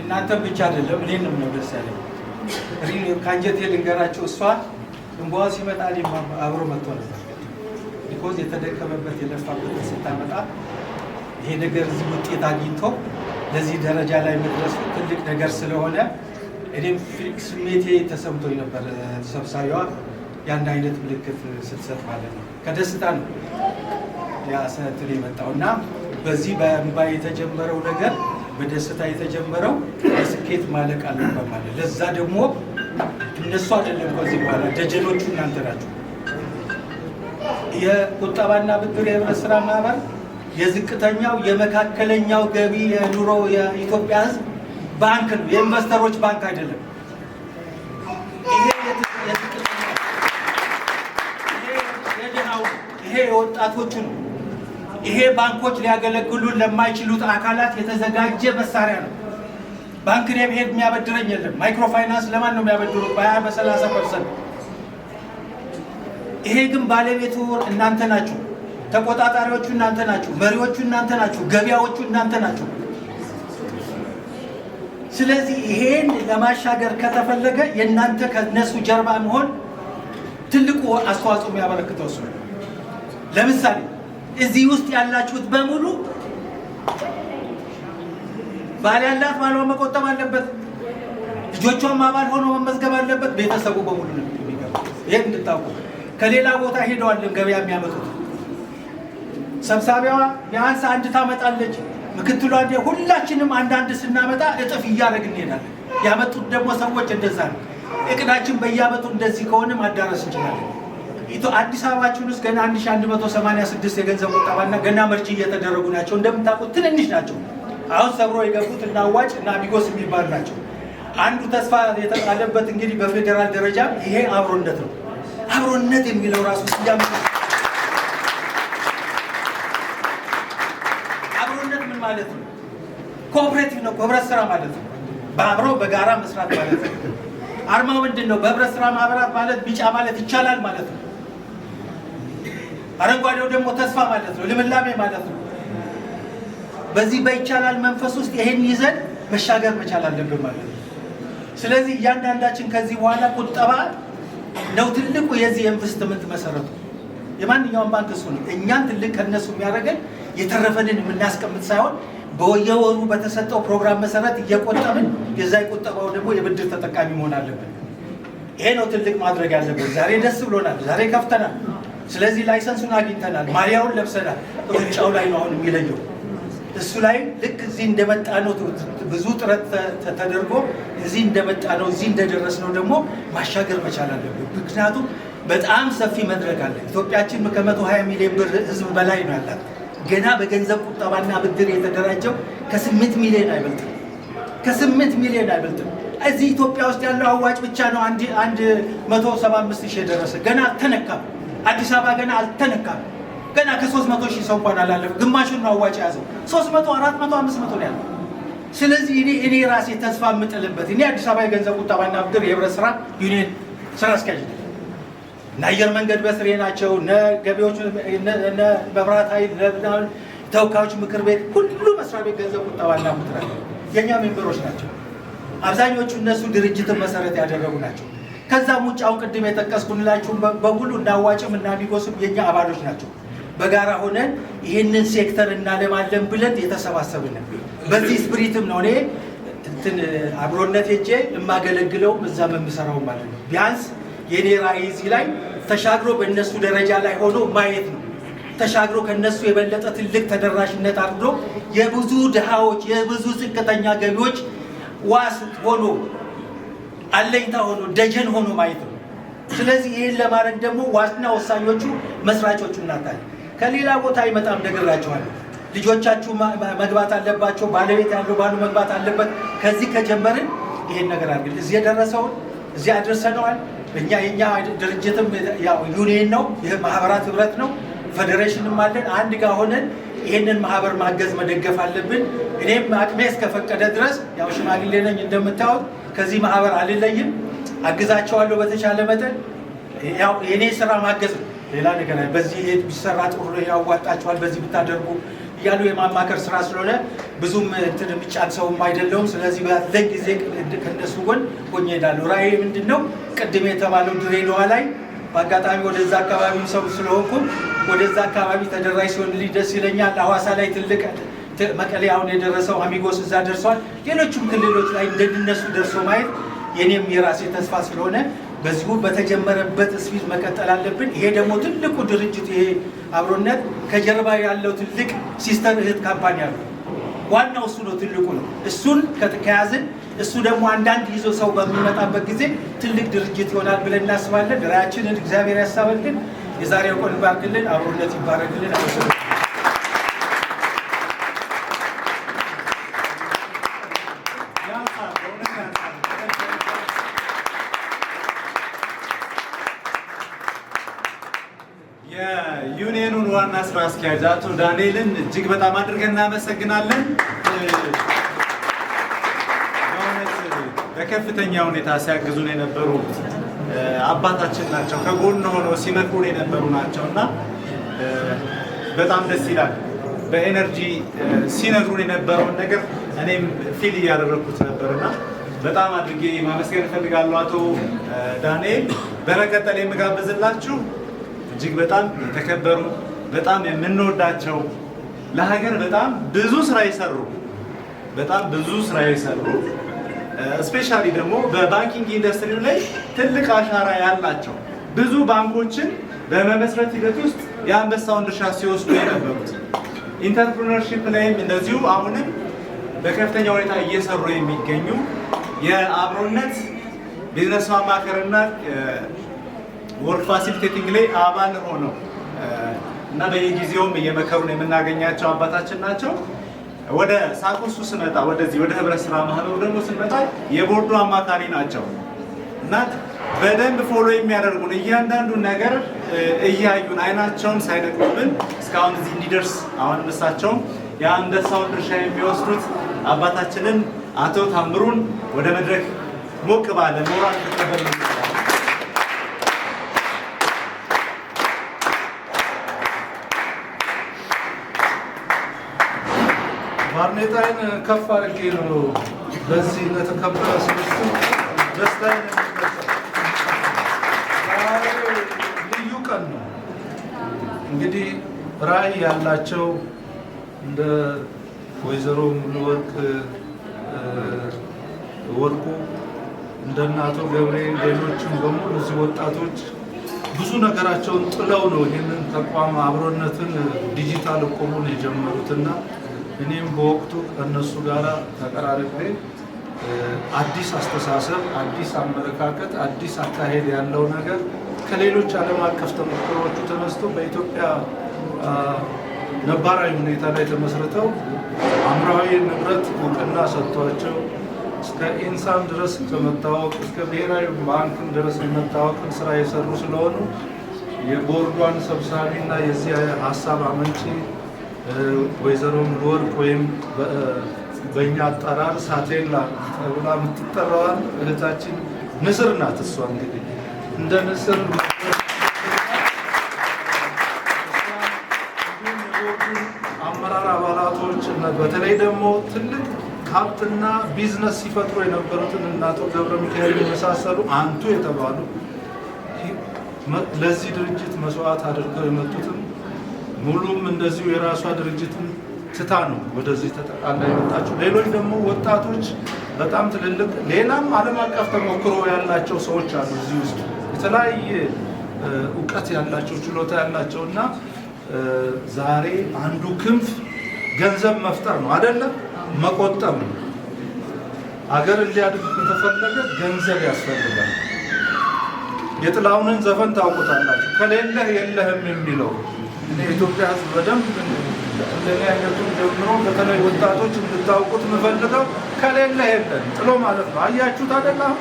እናንተም ብቻ አይደለም እኔንም ነው ደስ ያለኝ። ከአንጀቴ ልንገራችሁ፣ እሷ እንባዋ ሲመጣ እኔም አብሮ መጥቶ ነበር። Because የተደከመበት የለፋበትን ስታመጣ ይሄ ነገር እዚህ ውጤት አግኝቶ ለዚህ ደረጃ ላይ መድረሱ ትልቅ ነገር ስለሆነ እኔም ስሜቴ ተሰምቶኝ ነበር። ሰብሳቢዋ ያን አይነት ምልክት ስትሰጥ ማለት ነው። ከደስታ ነው ያ እንትን የመጣው እና በዚህ በእንባ የተጀመረው ነገር በደስታ የተጀመረው በስኬት ማለቅ አለበት ማለት። ለዛ ደግሞ እነሱ አይደለም ከዚህ በኋላ ደጀኖቹ እናንተ ናችሁ። የቁጠባና ብድር የህብረት ስራ ማህበር የዝቅተኛው የመካከለኛው ገቢ የኑሮ የኢትዮጵያ ህዝብ ባንክ ነው፣ የኢንቨስተሮች ባንክ አይደለም። ይሄ የዝቅተኛው፣ ይሄ የድሃው፣ ይሄ የወጣቶቹ ነው። ይሄ ባንኮች ሊያገለግሉ ለማይችሉት አካላት የተዘጋጀ መሳሪያ ነው። ባንክ እኔ ብሄድ የሚያበድረኝ የለም። ማይክሮ ፋይናንስ ለማን ነው የሚያበድሩት? በ20 በ30%። ይሄ ግን ባለቤቱ እናንተ ናችሁ። ተቆጣጣሪዎቹ እናንተ ናችሁ። መሪዎቹ እናንተ ናችሁ። ገበያዎቹ እናንተ ናችሁ። ስለዚህ ይሄን ለማሻገር ከተፈለገ የእናንተ ከነሱ ጀርባ መሆን ትልቁ አስተዋጽኦ የሚያበረክተው እሱ ነው። ለምሳሌ እዚህ ውስጥ ያላችሁት በሙሉ ባል ያላት ባሏ መቆጠብ አለበት። ልጆቿም አባል ሆኖ መመዝገብ አለበት። ቤተሰቡ በሙሉ ነው የሚገባው። ይሄን እንድታውቁ። ከሌላ ቦታ ሄደዋል ገበያ የሚያመጡት። ሰብሳቢዋ ቢያንስ አንድ ታመጣለች፣ ምክትሏ ሁላችንም አንዳንድ ስናመጣ እጥፍ እያደረግን እንሄዳለን። ያመጡት ደግሞ ሰዎች እንደዛ ነው። እቅዳችን በየአመቱ እንደዚህ ከሆነ ማዳረስ እንችላለን። አዲስ አበባችን ውስጥ ገና 1186 የገንዘብ ቁጠባና ገና merge እየተደረጉ ናቸው። እንደምታውቁት ትንንሽ ናቸው። አሁን ሰብሮ የገቡት እና አዋጭ እና አሚጎስ የሚባሉ ናቸው። አንዱ ተስፋ የተጣለበት እንግዲህ በፌዴራል ደረጃ ይሄ አብሮነት ነው። አብሮነት የሚለው ራሱ ስያሜ አብሮነት ምን ማለት ነው? Cooperative ነው፣ ህብረት ስራ ማለት ነው። በአብሮ በጋራ መስራት ማለት ነው። አርማው ምንድን ነው? በህብረት ስራ ማህበራት ማለት ቢጫ ማለት ይቻላል ማለት ነው። አረንጓዴው ደግሞ ተስፋ ማለት ነው፣ ልምላሜ ማለት ነው። በዚህ በይቻላል መንፈስ ውስጥ ይሄን ይዘን መሻገር መቻል አለብን ማለት ነው። ስለዚህ እያንዳንዳችን ከዚህ በኋላ ቁጠባ ነው ትልቁ የዚህ የኢንቨስትመንት መሰረቱ። የማንኛውም ባንክ እሱ ነው። እኛን ትልቅ ከነሱ የሚያደርገን የተረፈንን የምናስቀምጥ ሳይሆን በየወሩ በተሰጠው ፕሮግራም መሰረት እየቆጠብን የዛ የቆጠባው ደግሞ የብድር ተጠቃሚ መሆን አለብን። ይሄ ነው ትልቅ ማድረግ ያለብን። ዛሬ ደስ ብሎናል። ዛሬ ከፍተናል። ስለዚህ license ኡን አግኝተናል። ማሊያውን ለብሰናል። ሩጫው ላይ ነው አሁን የሚለየው። እሱ ላይ ልክ እዚህ እንደመጣ ነው ብዙ ጥረት ተደርጎ እዚህ እንደመጣ ነው እዚህ እንደደረስ ነው ደግሞ ማሻገር መቻል አለብን። ምክንያቱም በጣም ሰፊ መድረክ አለ። ኢትዮጵያችን ከ120 ሚሊዮን ብር ህዝብ በላይ ነው ያላት። ገና በገንዘብ ቁጠባና ብድር የተደራጀው ከ8 ሚሊዮን አይበልጥም። ከ8 ሚሊዮን አይበልጥም። እዚህ ኢትዮጵያ ውስጥ ያለው አዋጭ ብቻ ነው 175 ሺህ የደረሰ ገና አልተነካም። አዲስ አበባ ገና አልተነካም። ገና ከ300 ሺህ ሰው እንኳን አላለፈም። ግማሹን ነው አዋጭ የያዘው። 300፣ 400፣ 500 ነው ያለው። ስለዚህ እኔ ራሴ ተስፋ የምጥልበት እኔ አዲስ አበባ የገንዘብ ቁጠባና ብድር የህብረት ስራ ዩኒየን ስራ አስኪያጅ ነኝ። እነ አየር መንገድ በስሬ ናቸው፣ እነ ገቢዎች፣ እነ መብራት ኃይል፣ ተወካዮች ምክር ቤት፣ ሁሉ መስሪያ ቤት ገንዘብ ቁጠባና ብድር አለ። የእኛ member ኦች ናቸው። አብዛኞቹ እነሱ ድርጅትን መሰረት ያደረጉ ናቸው። ከዛም ውጭ አሁን ቅድም የጠቀስኩላችሁ በሙሉ እና አዋጭም እና አሚጎስም የኛ አባሎች ናቸው። በጋራ ሆነን ይህንን ሴክተር እናለማለን ብለን የተሰባሰብን በዚህ spirit ም ነው እኔ እንትን አብሮነት ሄጄ የማገለግለውም እዛም የምሰራው ማለት ነው። ቢያንስ የኔ ራዕይ እዚህ ላይ ተሻግሮ በእነሱ ደረጃ ላይ ሆኖ ማየት ነው። ተሻግሮ ከነሱ የበለጠ ትልቅ ተደራሽነት አድርጎ የብዙ ድሃዎች የብዙ ዝቅተኛ ገቢዎች ዋስ ሆኖ አለኝታ ሆኖ ደጀን ሆኖ ማየት ነው። ስለዚህ ይህን ለማድረግ ደግሞ ዋና ወሳኞቹ መስራቾቹ እናታለን። ከሌላ ቦታ አይመጣም፣ ነግራቸዋለሁ። ልጆቻችሁ መግባት አለባቸው። ባለቤት ያለው ባሉ መግባት አለበት። ከዚህ ከጀመርን ይሄን ነገር አድርገን እዚህ የደረሰውን እዚህ አድርሰነዋል። እኛ የኛ ድርጅትም ያው ዩኒየን ነው፣ ይህ ማህበራት ህብረት ነው፣ ፌዴሬሽንም አለን። አንድ ጋር ሆነን ይሄንን ማህበር ማገዝ መደገፍ አለብን። እኔም አቅሜ እስከፈቀደ ድረስ ያው ሽማግሌ ነኝ እንደምታዩት፣ ከዚህ ማህበር አልለይም፣ አግዛቸዋለሁ በተቻለ መጠን። ያው የኔ ስራ ማገዝ ነው፣ ሌላ ነገር አይ በዚህ ቢሰራ ጥሩ ነው፣ ያዋጣቸዋል፣ በዚህ ብታደርጉ እያሉ የማማከር ስራ ስለሆነ ብዙም እንትን የሚጫን ሰውም አይደለሁም። ስለዚህ ባለኝ ጊዜ ከእነሱ ጎን ሆኜ እሄዳለሁ። ራዕይ ምንድን ነው? ቅድም የተባለው ድሬዳዋ ላይ በአጋጣሚ ወደዛ አካባቢም ሰው ስለሆንኩ ወደዛ አካባቢ ተደራሽ ሲሆንልኝ ደስ ይለኛል። ሐዋሳ ላይ ትልቅ፣ መቀሌ አሁን የደረሰው አሚጎስ እዛ ደርሷል። ሌሎቹም ክልሎች ላይ እንደነሱ ደርሶ ማየት የኔም የራሴ ተስፋ ስለሆነ በዚሁ በተጀመረበት speed መቀጠል አለብን። ይሄ ደግሞ ትልቁ ድርጅት ይሄ አብሮነት ከጀርባ ያለው ትልቅ sister እህት company አለው። ዋናው እሱ ነው፣ ትልቁ ነው። እሱን ከያዝን እሱ ደግሞ አንዳንድ ይዞ ሰው በሚመጣበት ጊዜ ትልቅ ድርጅት ይሆናል ብለን እናስባለን። ራዕያችንን እግዚአብሔር ያሳበልን። የዛሬው ቀን ይባርክልን፣ አብሮነት ይባረክልን። አመሰግናለሁ። ያንሳል፣ በእውነት ያንሳል። የዩኒየኑን ዋና ስራ አስኪያጅ አቶ ዳንኤልን እጅግ በጣም አድርገን እናመሰግናለን። በእውነት በከፍተኛ ሁኔታ ሲያግዙን የነበሩ አባታችን ናቸው። ከጎን ሆነው ሲመክሩን የነበሩ ናቸው እና በጣም ደስ ይላል። በ energy ሲነግሩን የነበረውን ነገር እኔም feel እያደረግኩት ነበር እና በጣም አድርጌ ማመስገን እፈልጋለሁ አቶ ዳንኤል። በመቀጠል የምጋብዝላችሁ እጅግ በጣም የተከበሩ፣ በጣም የምንወዳቸው፣ ለሀገር በጣም ብዙ ስራ የሰሩ፣ በጣም ብዙ ስራ የሰሩ፣ especially ደግሞ በ banking industry ው ላይ ትልቅ አሻራ ያላቸው፣ ብዙ ባንኮችን በመመስረት ሂደት ውስጥ የአንበሳውን ድርሻ ሲወስዱ የነበሩት፣ entrepreneurship ላይም እንደዚሁ አሁንም በከፍተኛ ሁኔታ እየሰሩ የሚገኙ፣ የአብሮነት ቢዝነስ ማማከርና work facilitating ላይ አባል ሆነው እና በየጊዜውም እየመከሩን የምናገኛቸው አባታችን ናቸው። ወደ SACCOS ኡ ስመጣ፣ ወደዚህ ወደ ህብረት ስራ ማህበሩ ደግሞ ስንመጣ የቦርዱ አማካሪ ናቸው እና በደንብ follow የሚያደርጉን፣ እያንዳንዱን ነገር እያዩን አይናቸውን ሳይነቅሉብን እስካሁን እዚህ እንዲደርስ አሁንም እሳቸውም የአንበሳውን ድርሻ የሚወስዱት አባታችንን አቶ ታምሩን ወደ መድረክ ሞቅ ባለ ሞራል ተቀበል። ባርኔጣዬን ከፍ አድርጌ ነው ለዚህ ለተከበረ ስብስብ ደስታዬን የምገልጸው። ዛሬ ልዩ ቀን ነው። እንግዲህ ራዕይ ያላቸው እንደ ወይዘሮ ሙሉወርቅ ወርቁ፣ እንደነ አቶ ገብሬ፣ ሌሎችም በሙሉ እዚህ ወጣቶች ብዙ ነገራቸውን ጥለው ነው ይህንን ተቋም አብሮነትን ዲጂታል እቁቡን የጀመሩትና እኔም በወቅቱ ከእነሱ ጋር ተቀራርቤ አዲስ አስተሳሰብ፣ አዲስ አመለካከት፣ አዲስ አካሄድ ያለው ነገር ከሌሎች ዓለም አቀፍ ተሞክሮዎቹ ተነስቶ በኢትዮጵያ ነባራዊ ሁኔታ ላይ ተመስርተው አእምሯዊ ንብረት እውቅና ሰጥቷቸው እስከ ኢንሳም ድረስ ከመታወቅ እስከ ብሔራዊ ባንክም ድረስ የመታወቅን ስራ የሰሩ ስለሆኑ የቦርዷን ሰብሳቢ እና የዚህ ሀሳብ አመንጪ ወይዘሮ ሙሉወርቅ ወይም በእኛ አጠራር ሳቴላ ተብላ የምትጠራዋን እህታችን ንስር ናት። እሷ እንግዲህ እንደ ንስር አመራር አባላቶች በተለይ ደግሞ ትልቅ ሀብትና ቢዝነስ ሲፈጥሩ የነበሩትን እነ አቶ ገብረ ሚካኤል የመሳሰሉ አንቱ የተባሉ ለዚህ ድርጅት መስዋዕት አድርገው የመጡትን፣ ሙሉም እንደዚሁ የራሷ ድርጅትን ትታ ነው ወደዚህ ተጠቃላ የመጣችው። ሌሎች ደግሞ ወጣቶች በጣም ትልልቅ ሌላም ዓለም አቀፍ ተሞክሮ ያላቸው ሰዎች አሉ እዚህ ውስጥ፣ የተለያየ እውቀት ያላቸው፣ ችሎታ ያላቸው። እና ዛሬ አንዱ ክንፍ ገንዘብ መፍጠር ነው አይደለም፣ መቆጠብ ነው። አገር እንዲያድግ ከተፈለገ ገንዘብ ያስፈልጋል። የጥላሁንን ዘፈን ታውቁታላችሁ። ከሌለህ የለህም የሚለው። እኔ የኢትዮጵያ ሕዝብ በደንብ እንደኔ አይነቱን ጀምሮ በተለይ ወጣቶች እንድታውቁት የምፈልገው ከሌለህ የለህም ጥሎ ማለት ነው። አያችሁት አይደል? አሁን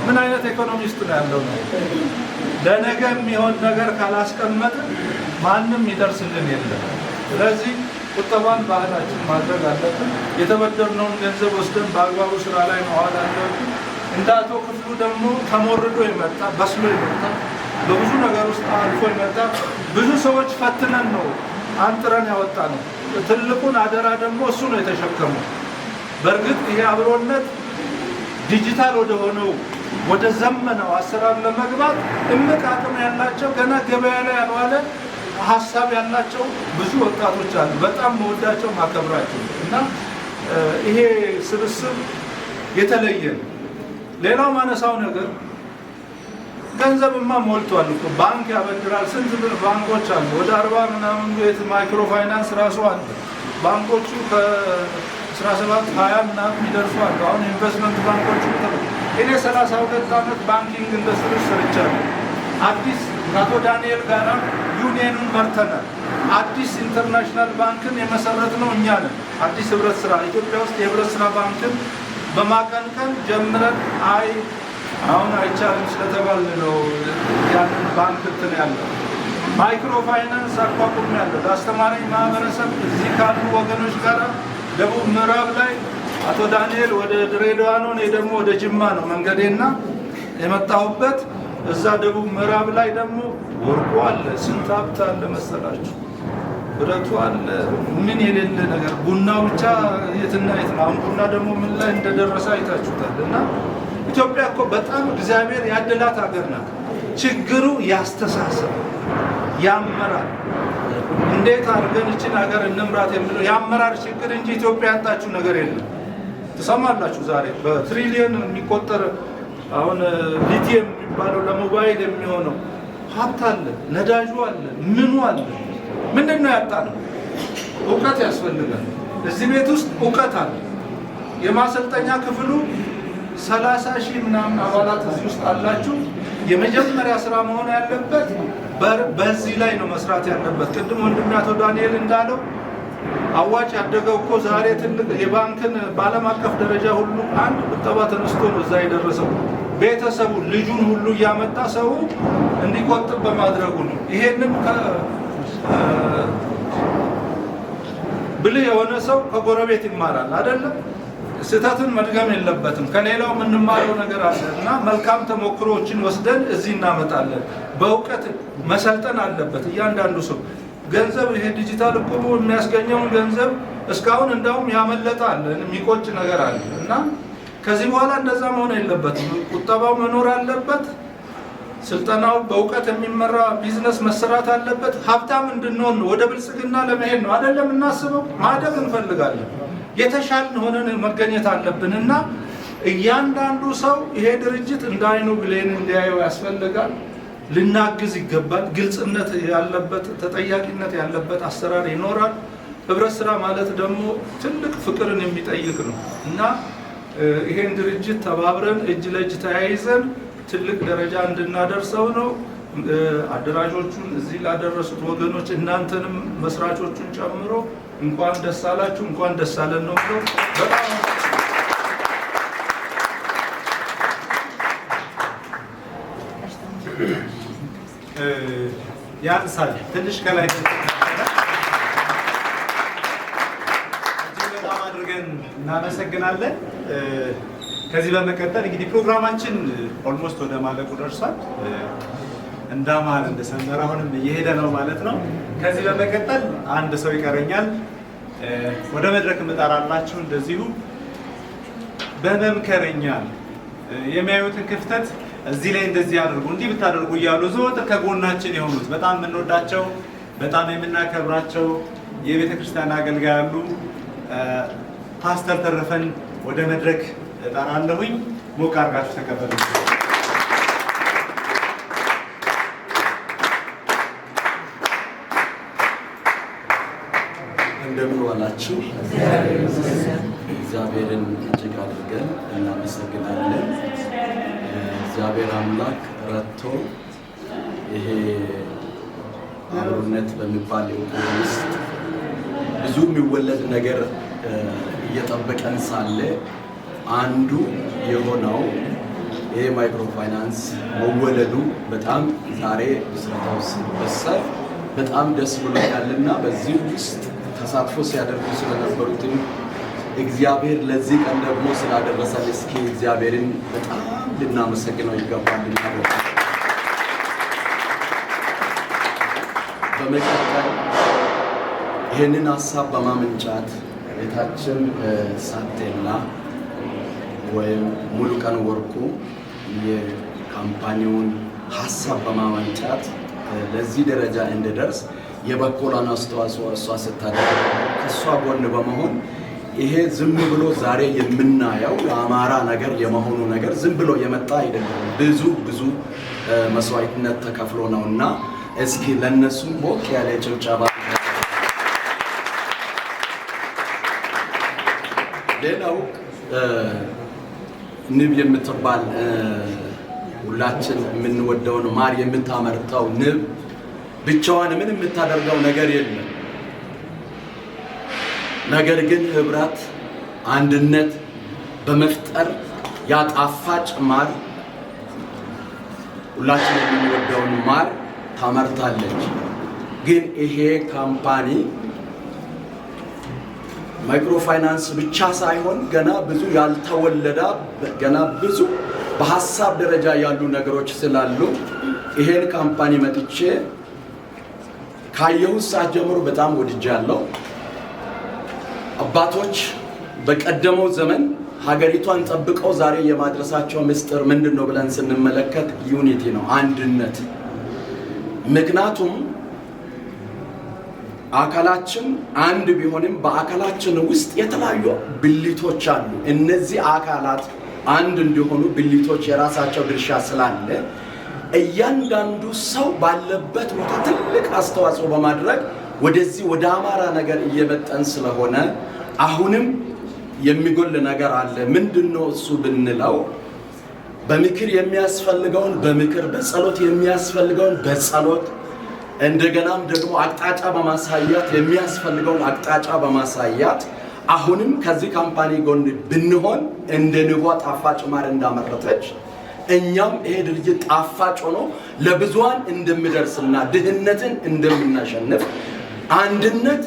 ምን አይነት ኢኮኖሚስት ነው ያለው ነው። ለነገ የሚሆን ነገር ካላስቀመጥን ማንም ይደርስልን የለም። ስለዚህ ቁጠባን ባህላችን ማድረግ አለብን። የተበደርነውን ገንዘብ ወስደን በአግባቡ ስራ ላይ መዋል አለብን። እንደ አቶ ክፍሉ ደግሞ ተሞርዶ የመጣ፣ በስሎ የመጣ፣ በብዙ ነገር ውስጥ አልፎ የመጣ፣ ብዙ ሰዎች ፈትነን ነው። አንጥረን ያወጣ ነው። ትልቁን አደራ ደግሞ እሱ ነው የተሸከመው። በእርግጥ ይሄ አብሮነት ዲጂታል ወደ ሆነው ወደ ዘመነው አሰራር ለመግባት እምቅ አቅም ያላቸው ገና ገበያ ላይ ያልዋለ ሀሳብ ያላቸው ብዙ ወጣቶች አሉ። በጣም መወዳቸው ማከብራቸው እና ይሄ ስብስብ የተለየ ነው። ሌላው ማነሳው ነገር ገንዘብማ ሞልቷል እኮ፣ ባንክ ያበድራል። ስንት ባንኮች አሉ? ወደ 40 ምናምን ቤት ማይክሮ ፋይናንስ ራሱ አለ። ባንኮቹ ከ17 20 ምናምን የሚደርሱ አሉ። አሁን ኢንቨስትመንት ባንኮቹ፣ እኔ 32 ዓመት banking industry ሰርቻለሁ። አዲስ ከአቶ ዳንኤል ጋራ ዩኒየኑን መርተናል። አዲስ ኢንተርናሽናል ባንክን የመሰረትነው እኛ ነን። አዲስ ህብረት ስራ ኢትዮጵያ ውስጥ የህብረት ስራ ባንክን በማቀንቀን ጀምረን አይ አሁን አይቻልም ስለተባልን ነው ያንን ባንክ እንትን ያለው። ማይክሮ ፋይናንስ አቋቁም ያለው ለአስተማረኝ ማህበረሰብ እዚህ ካሉ ወገኖች ጋር ደቡብ ምዕራብ ላይ አቶ ዳንኤል ወደ ድሬዳዋ ነው፣ እኔ ደግሞ ወደ ጅማ ነው መንገዴና የመጣሁበት። እዛ ደቡብ ምዕራብ ላይ ደግሞ ወርቁ አለ፣ ስንት ሀብት አለ መሰላችሁ፣ ብረቱ አለ፣ ምን የሌለ ነገር፣ ቡናው ብቻ የትና የት ነው። አሁን ቡና ደግሞ ምን ላይ እንደደረሰ አይታችሁታል። እና ኢትዮጵያ እኮ በጣም እግዚአብሔር ያደላት ሀገር ናት። ችግሩ ያስተሳሰብ፣ ያመራር፣ እንዴት አድርገን እችን ሀገር እንምራት የሚለው የአመራር ችግር እንጂ ኢትዮጵያ ያጣችው ነገር የለም። ትሰማላችሁ፣ ዛሬ በትሪሊየን የሚቆጠር አሁን ሊቲየም የሚባለው ለሞባይል የሚሆነው ሀብት አለ፣ ነዳጁ አለ፣ ምኑ አለ። ምንድን ነው ያጣነው? እውቀት ያስፈልጋል። እዚህ ቤት ውስጥ እውቀት አለ። የማሰልጠኛ ክፍሉ 30,000 ምናምን አባላት እዚህ ውስጥ አላችሁ። የመጀመሪያ ስራ መሆን ያለበት በዚህ ላይ ነው መስራት ያለበት። ቅድም ወንድሜ አቶ ዳንኤል እንዳለው አዋጭ ያደገው እኮ ዛሬ ትልቅ የባንክን በዓለም አቀፍ ደረጃ ሁሉ አንድ ቁጠባ ተነስቶ ነው እዛ የደረሰው። ቤተሰቡ ልጁን ሁሉ እያመጣ ሰው እንዲቆጥብ በማድረጉ ነው። ይሄንን ብልህ የሆነ ሰው ከጎረቤት ይማራል አይደለም? ስህተትን መድገም የለበትም። ከሌላው የምንማረው ነገር አለ እና መልካም ተሞክሮዎችን ወስደን እዚህ እናመጣለን። በእውቀት መሰልጠን አለበት እያንዳንዱ ሰው። ገንዘብ ይሄ ዲጂታል እቁቡ የሚያስገኘውን ገንዘብ እስካሁን እንዳውም ያመለጠ አለ፣ የሚቆጭ ነገር አለ እና ከዚህ በኋላ እንደዛ መሆን የለበትም። ቁጠባው መኖር አለበት። ስልጠናው በእውቀት የሚመራ ቢዝነስ መሰራት አለበት። ሀብታም እንድንሆን ነው፣ ወደ ብልጽግና ለመሄድ ነው አይደለም እናስበው። ማደግ እንፈልጋለን። የተሻልን ሆነን መገኘት አለብን እና እያንዳንዱ ሰው ይሄ ድርጅት እንደ አይኑ ብሌን እንዲያየው ያስፈልጋል። ልናግዝ ይገባል። ግልጽነት ያለበት፣ ተጠያቂነት ያለበት አሰራር ይኖራል። ህብረት ስራ ማለት ደግሞ ትልቅ ፍቅርን የሚጠይቅ ነው እና ይሄን ድርጅት ተባብረን እጅ ለእጅ ተያይዘን ትልቅ ደረጃ እንድናደርሰው ነው። አደራጆቹን እዚህ ላደረሱት ወገኖች እናንተንም መስራቾቹን ጨምሮ እንኳን ደስ አላችሁ፣ እንኳን ደስ አለን ነው ብሎ በጣም ያንሳል ትንሽ ከላይ እጅግ በጣም አድርገን እናመሰግናለን። ከዚህ በመቀጠል እንግዲህ ፕሮግራማችን almost ወደ ማለቁ ደርሷል። እንዳማረ እንደሰመረ አሁንም እየሄደ ነው ማለት ነው። ከዚህ በመቀጠል አንድ ሰው ይቀረኛል። ወደ መድረክ እምጠራላችሁ እንደዚሁ በመምከረኛ የሚያዩትን ክፍተት እዚህ ላይ እንደዚህ አድርጉ፣ እንዲህ ብታደርጉ እያሉ ዘወትር ከጎናችን የሆኑት በጣም የምንወዳቸው በጣም የምናከብራቸው የቤተ ክርስቲያን አገልጋይ አሉ። ፓስተር ተረፈን ወደ መድረክ እጠራለሁኝ። ሞቅ አድርጋችሁ ተቀበሉ። እንደምን ዋላችሁ? እግዚአብሔርን እጅግ አድርገን እናመሰግናለን። እግዚአብሔር አምላክ ረድቶ ይሄ አብሮነት በሚባል እቁብ ውስጥ ብዙ የሚወለድ ነገር እየጠበቀን ሳለ አንዱ የሆነው ይሄ ማይክሮ ፋይናንስ መወለዱ በጣም ዛሬ ምስረታው ሲበሰር በጣም ደስ ብሎኛልና በዚህ ውስጥ ተሳትፎ ሲያደርጉ ስለነበሩትም እግዚአብሔር ለዚህ ቀን ደግሞ ስላደረሰን እስኪ እግዚአብሔርን በጣም ልናመሰግነው ይገባል። በመቀጠል ይህንን ሀሳብ በማመንጫት ቤታችን ሳቴላ ወይም ሙሉቀን ወርቁ የ company ውን ሀሳብ በማመንጫት ለዚህ ደረጃ እንድደርስ የበኩሏን አስተዋጽኦ እሷ ስታደርግ ከእሷ ጎን በመሆን ይሄ ዝም ብሎ ዛሬ የምናየው የአማራ ነገር የመሆኑ ነገር ዝም ብሎ የመጣ አይደለም። ብዙ ብዙ መስዋዕትነት ተከፍሎ ነውና እስኪ ለነሱ ሞቅ ያለ ጭብጨባ። ሌላው ንብ የምትባል ሁላችን የምንወደውን ማር የምታመርተው ንብ ብቻዋን ምን የምታደርገው ነገር የለም። ነገር ግን ህብረት፣ አንድነት በመፍጠር ያ ጣፋጭ ማር ሁላችን የምንወደውን ማር ታመርታለች። ግን ይሄ company microfinance ብቻ ሳይሆን ገና ብዙ ያልተወለደ ገና ብዙ በሀሳብ ደረጃ ያሉ ነገሮች ስላሉ ይሄን company መጥቼ ካየሁት ሰዓት ጀምሮ በጣም ወድጃለሁ። አባቶች በቀደመው ዘመን ሀገሪቷን ጠብቀው ዛሬ የማድረሳቸው ምስጢር ምንድን ነው ብለን ስንመለከት unity ነው፣ አንድነት። ምክንያቱም አካላችን አንድ ቢሆንም በአካላችን ውስጥ የተለያዩ ብልቶች አሉ። እነዚህ አካላት አንድ እንዲሆኑ ብልቶች የራሳቸው ድርሻ ስላለ እያንዳንዱ ሰው ባለበት ቦታ ትልቅ አስተዋጽኦ በማድረግ ወደዚህ ወደ አማራ ነገር እየመጠን ስለሆነ አሁንም የሚጎል ነገር አለ። ምንድነው እሱ ብንለው በምክር የሚያስፈልገውን በምክር፣ በጸሎት የሚያስፈልገውን በጸሎት፣ እንደገናም ደግሞ አቅጣጫ በማሳያት የሚያስፈልገውን አቅጣጫ በማሳያት አሁንም ከዚህ company ጎን ብንሆን እንደ ንቧ ጣፋጭ ማር እንዳመረተች እኛም ይሄ ድርጅት ጣፋጭ ሆኖ ለብዙሃን እንደሚደርስና ድህነትን እንደምናሸንፍ አንድነት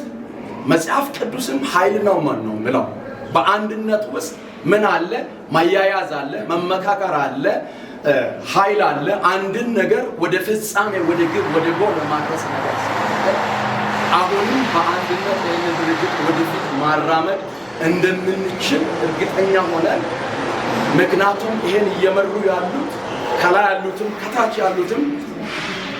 መጽሐፍ ቅዱስም ኃይል ነው ማን ነው የሚለው። በአንድነት ውስጥ ምን አለ? ማያያዝ አለ፣ መመካከር አለ፣ ኃይል አለ። አንድን ነገር ወደ ፍጻሜ ወደ ግብ ወደ ጎል ለማድረስ ነገር ስላለ አሁንም በአንድነት ይህንን ድርጅት ወደፊት ማራመድ እንደምንችል እርግጠኛ ሆነን፣ ምክንያቱም ይሄን እየመሩ ያሉት ከላይ ያሉትም ከታች ያሉትም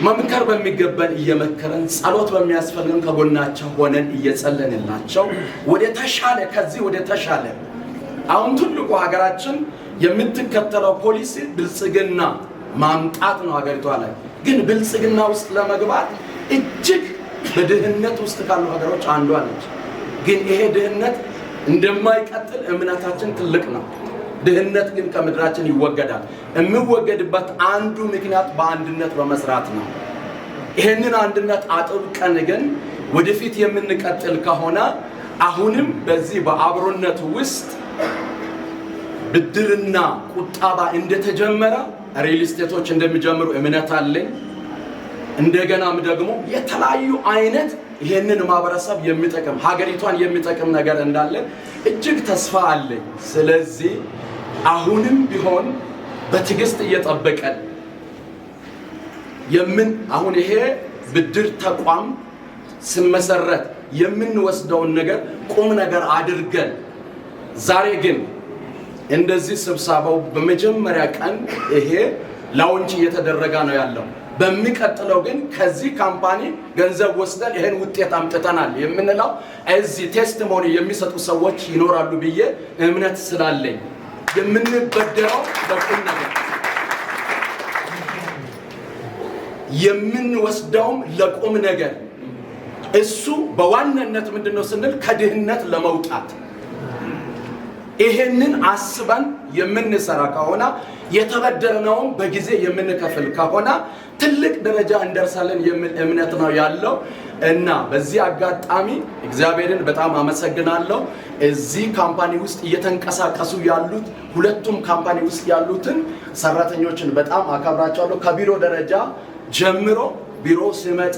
መምከር በሚገባን እየመከረን፣ ጸሎት በሚያስፈልገን ከጎናቸው ሆነን እየጸለንላቸው ወደ ተሻለ ከዚህ ወደ ተሻለ አሁን ትልቁ ሀገራችን የምትከተለው ፖሊሲ ብልጽግና ማምጣት ነው። ሀገሪቷ ላይ ግን ብልጽግና ውስጥ ለመግባት እጅግ በድህነት ውስጥ ካሉ ሀገሮች አንዷ ነች። ግን ይሄ ድህነት እንደማይቀጥል እምነታችን ትልቅ ነው። ድህነት ግን ከምድራችን ይወገዳል። የሚወገድበት አንዱ ምክንያት በአንድነት በመስራት ነው። ይሄንን አንድነት አጥብቀን ግን ወደፊት የምንቀጥል ከሆነ አሁንም በዚህ በአብሮነት ውስጥ ብድርና ቁጠባ እንደተጀመረ ሪል ስቴቶች እንደሚጀምሩ እምነት አለኝ። እንደገናም ደግሞ የተለያዩ አይነት ይሄንን ማህበረሰብ የሚጠቅም ሀገሪቷን የሚጠቅም ነገር እንዳለ እጅግ ተስፋ አለኝ። ስለዚህ አሁንም ቢሆን በትዕግስት እየጠበቀን አሁን ይሄ ብድር ተቋም ስመሰረት የምንወስደውን ነገር ቁም ነገር አድርገን ዛሬ ግን እንደዚህ ስብሰባው በመጀመሪያ ቀን ይሄ launch እየተደረገ ነው ያለው። በሚቀጥለው ግን ከዚህ company ገንዘብ ወስደን ይሄን ውጤት አምጥተናል የምንለው እዚህ testimony የሚሰጡ ሰዎች ይኖራሉ ብዬ እምነት ስላለኝ የምንበደረው በቁም ነገር የምንወስደውም ለቁም ነገር እሱ በዋናነት ምንድነው ስንል ከድህነት ለመውጣት ይሄንን አስበን የምንሰራ ከሆነ የተበደርነውን በጊዜ የምንከፍል ከሆነ ትልቅ ደረጃ እንደርሳለን የሚል እምነት ነው ያለው። እና በዚህ አጋጣሚ እግዚአብሔርን በጣም አመሰግናለሁ። እዚህ company ውስጥ እየተንቀሳቀሱ ያሉት ሁለቱም company ውስጥ ያሉትን ሰራተኞችን በጣም አከብራቸዋለሁ። ከቢሮ ደረጃ ጀምሮ ቢሮ ስመጣ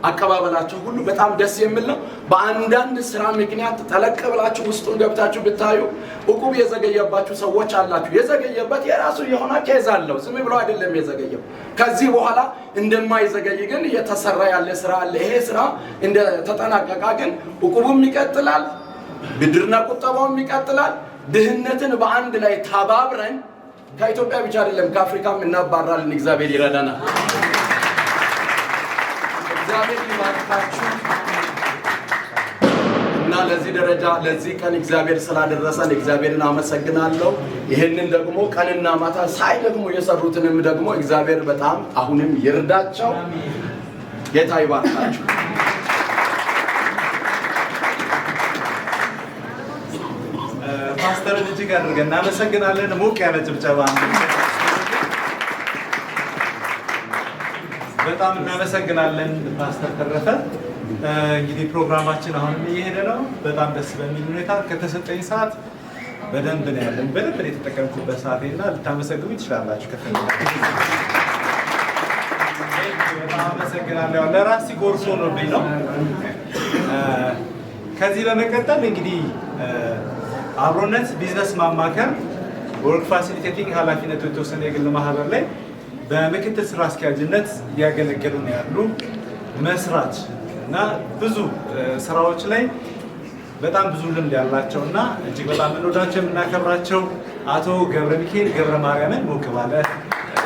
አቀባበላቸው ሁሉ በጣም ደስ የሚል ነው። በአንዳንድ ስራ ምክንያት ጠለቅ ብላችሁ ውስጡን ገብታችሁ ብታዩ እቁብ የዘገየባችሁ ሰዎች አላችሁ። የዘገየበት የራሱ የሆነ case አለው። ዝም ብሎ አይደለም የዘገየው። ከዚህ በኋላ እንደማይዘገይ ግን እየተሰራ ያለ ስራ አለ። ይሄ ስራ እንደተጠናቀቀ ግን እቁቡም ይቀጥላል፣ ብድርና ቁጠባውም ይቀጥላል። ድህነትን በአንድ ላይ ተባብረን ከኢትዮጵያ ብቻ አይደለም ከአፍሪካም እናባራለን። እግዚአብሔር ይረዳናል። እግዚአብሔር ይባርካችሁ እና ለዚህ ደረጃ ለዚህ ቀን እግዚአብሔር ስላደረሰን እግዚአብሔርን አመሰግናለሁ። ይህንን ደግሞ ቀንና ማታ ሳይደክሙ የሰሩትንም ደግሞ እግዚአብሔር በጣም አሁንም ይርዳቸው። ጌታ ይባርካችሁ። ፓስተርን እጅግ አድርገን እናመሰግናለን። ሞቅ ያለ ጭብጨባ። በጣም እናመሰግናለን ፓስተር ተረፈ። እንግዲህ ፕሮግራማችን አሁንም እየሄደ ነው። በጣም ደስ በሚል ሁኔታ ከተሰጠኝ ሰዓት በደንብ ነው ያለኝ። በደንብ ነው የተጠቀምኩበት ሰዓቴ እና ልታመሰግኑ ትችላላችሁ ከፈለጋችሁ። በጣም አመሰግናለሁ። ለራሴ ጎርሶ ሆኖብኝ ነው። ከዚህ በመቀጠል እንግዲህ አብሮነት ቢዝነስ ማማከር work facilitating ኃላፊነቱ የተወሰነ የግል ማህበር ላይ በምክትል ስራ አስኪያጅነት እያገለገሉ ነው ያሉ መስራች እና ብዙ ስራዎች ላይ በጣም ብዙ ልምድ ያላቸው እና እጅግ በጣም የምንወዳቸው የምናከብራቸው አቶ ገብረ ሚካኤል ገብረ ማርያምን ሞቅ ባለ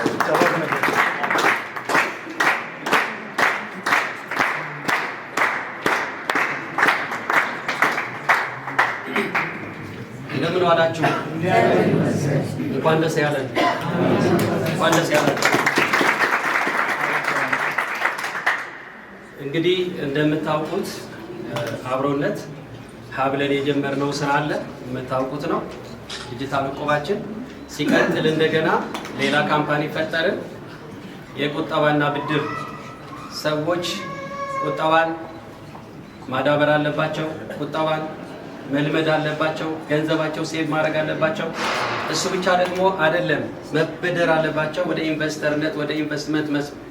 ጭብጨባ። እንደምን ዋላችሁ? እንኳን ደስ ያለን። እንኳን ደስ ያለን። እንግዲህ እንደምታውቁት አብሮነት ሀብለን የጀመርነው ስራ አለ፣ የምታውቁት ነው። ዲጂታል እቁባችን ሲቀጥል እንደገና ሌላ company ፈጠርን። የቁጠባና ብድር ሰዎች ቁጠባን ማዳበር አለባቸው። ቁጠባን መልመድ አለባቸው። ገንዘባቸው save ማድረግ አለባቸው። እሱ ብቻ ደግሞ አይደለም፣ መበደር አለባቸው። ወደ investor ነት ወደ ኢንቨስትመንት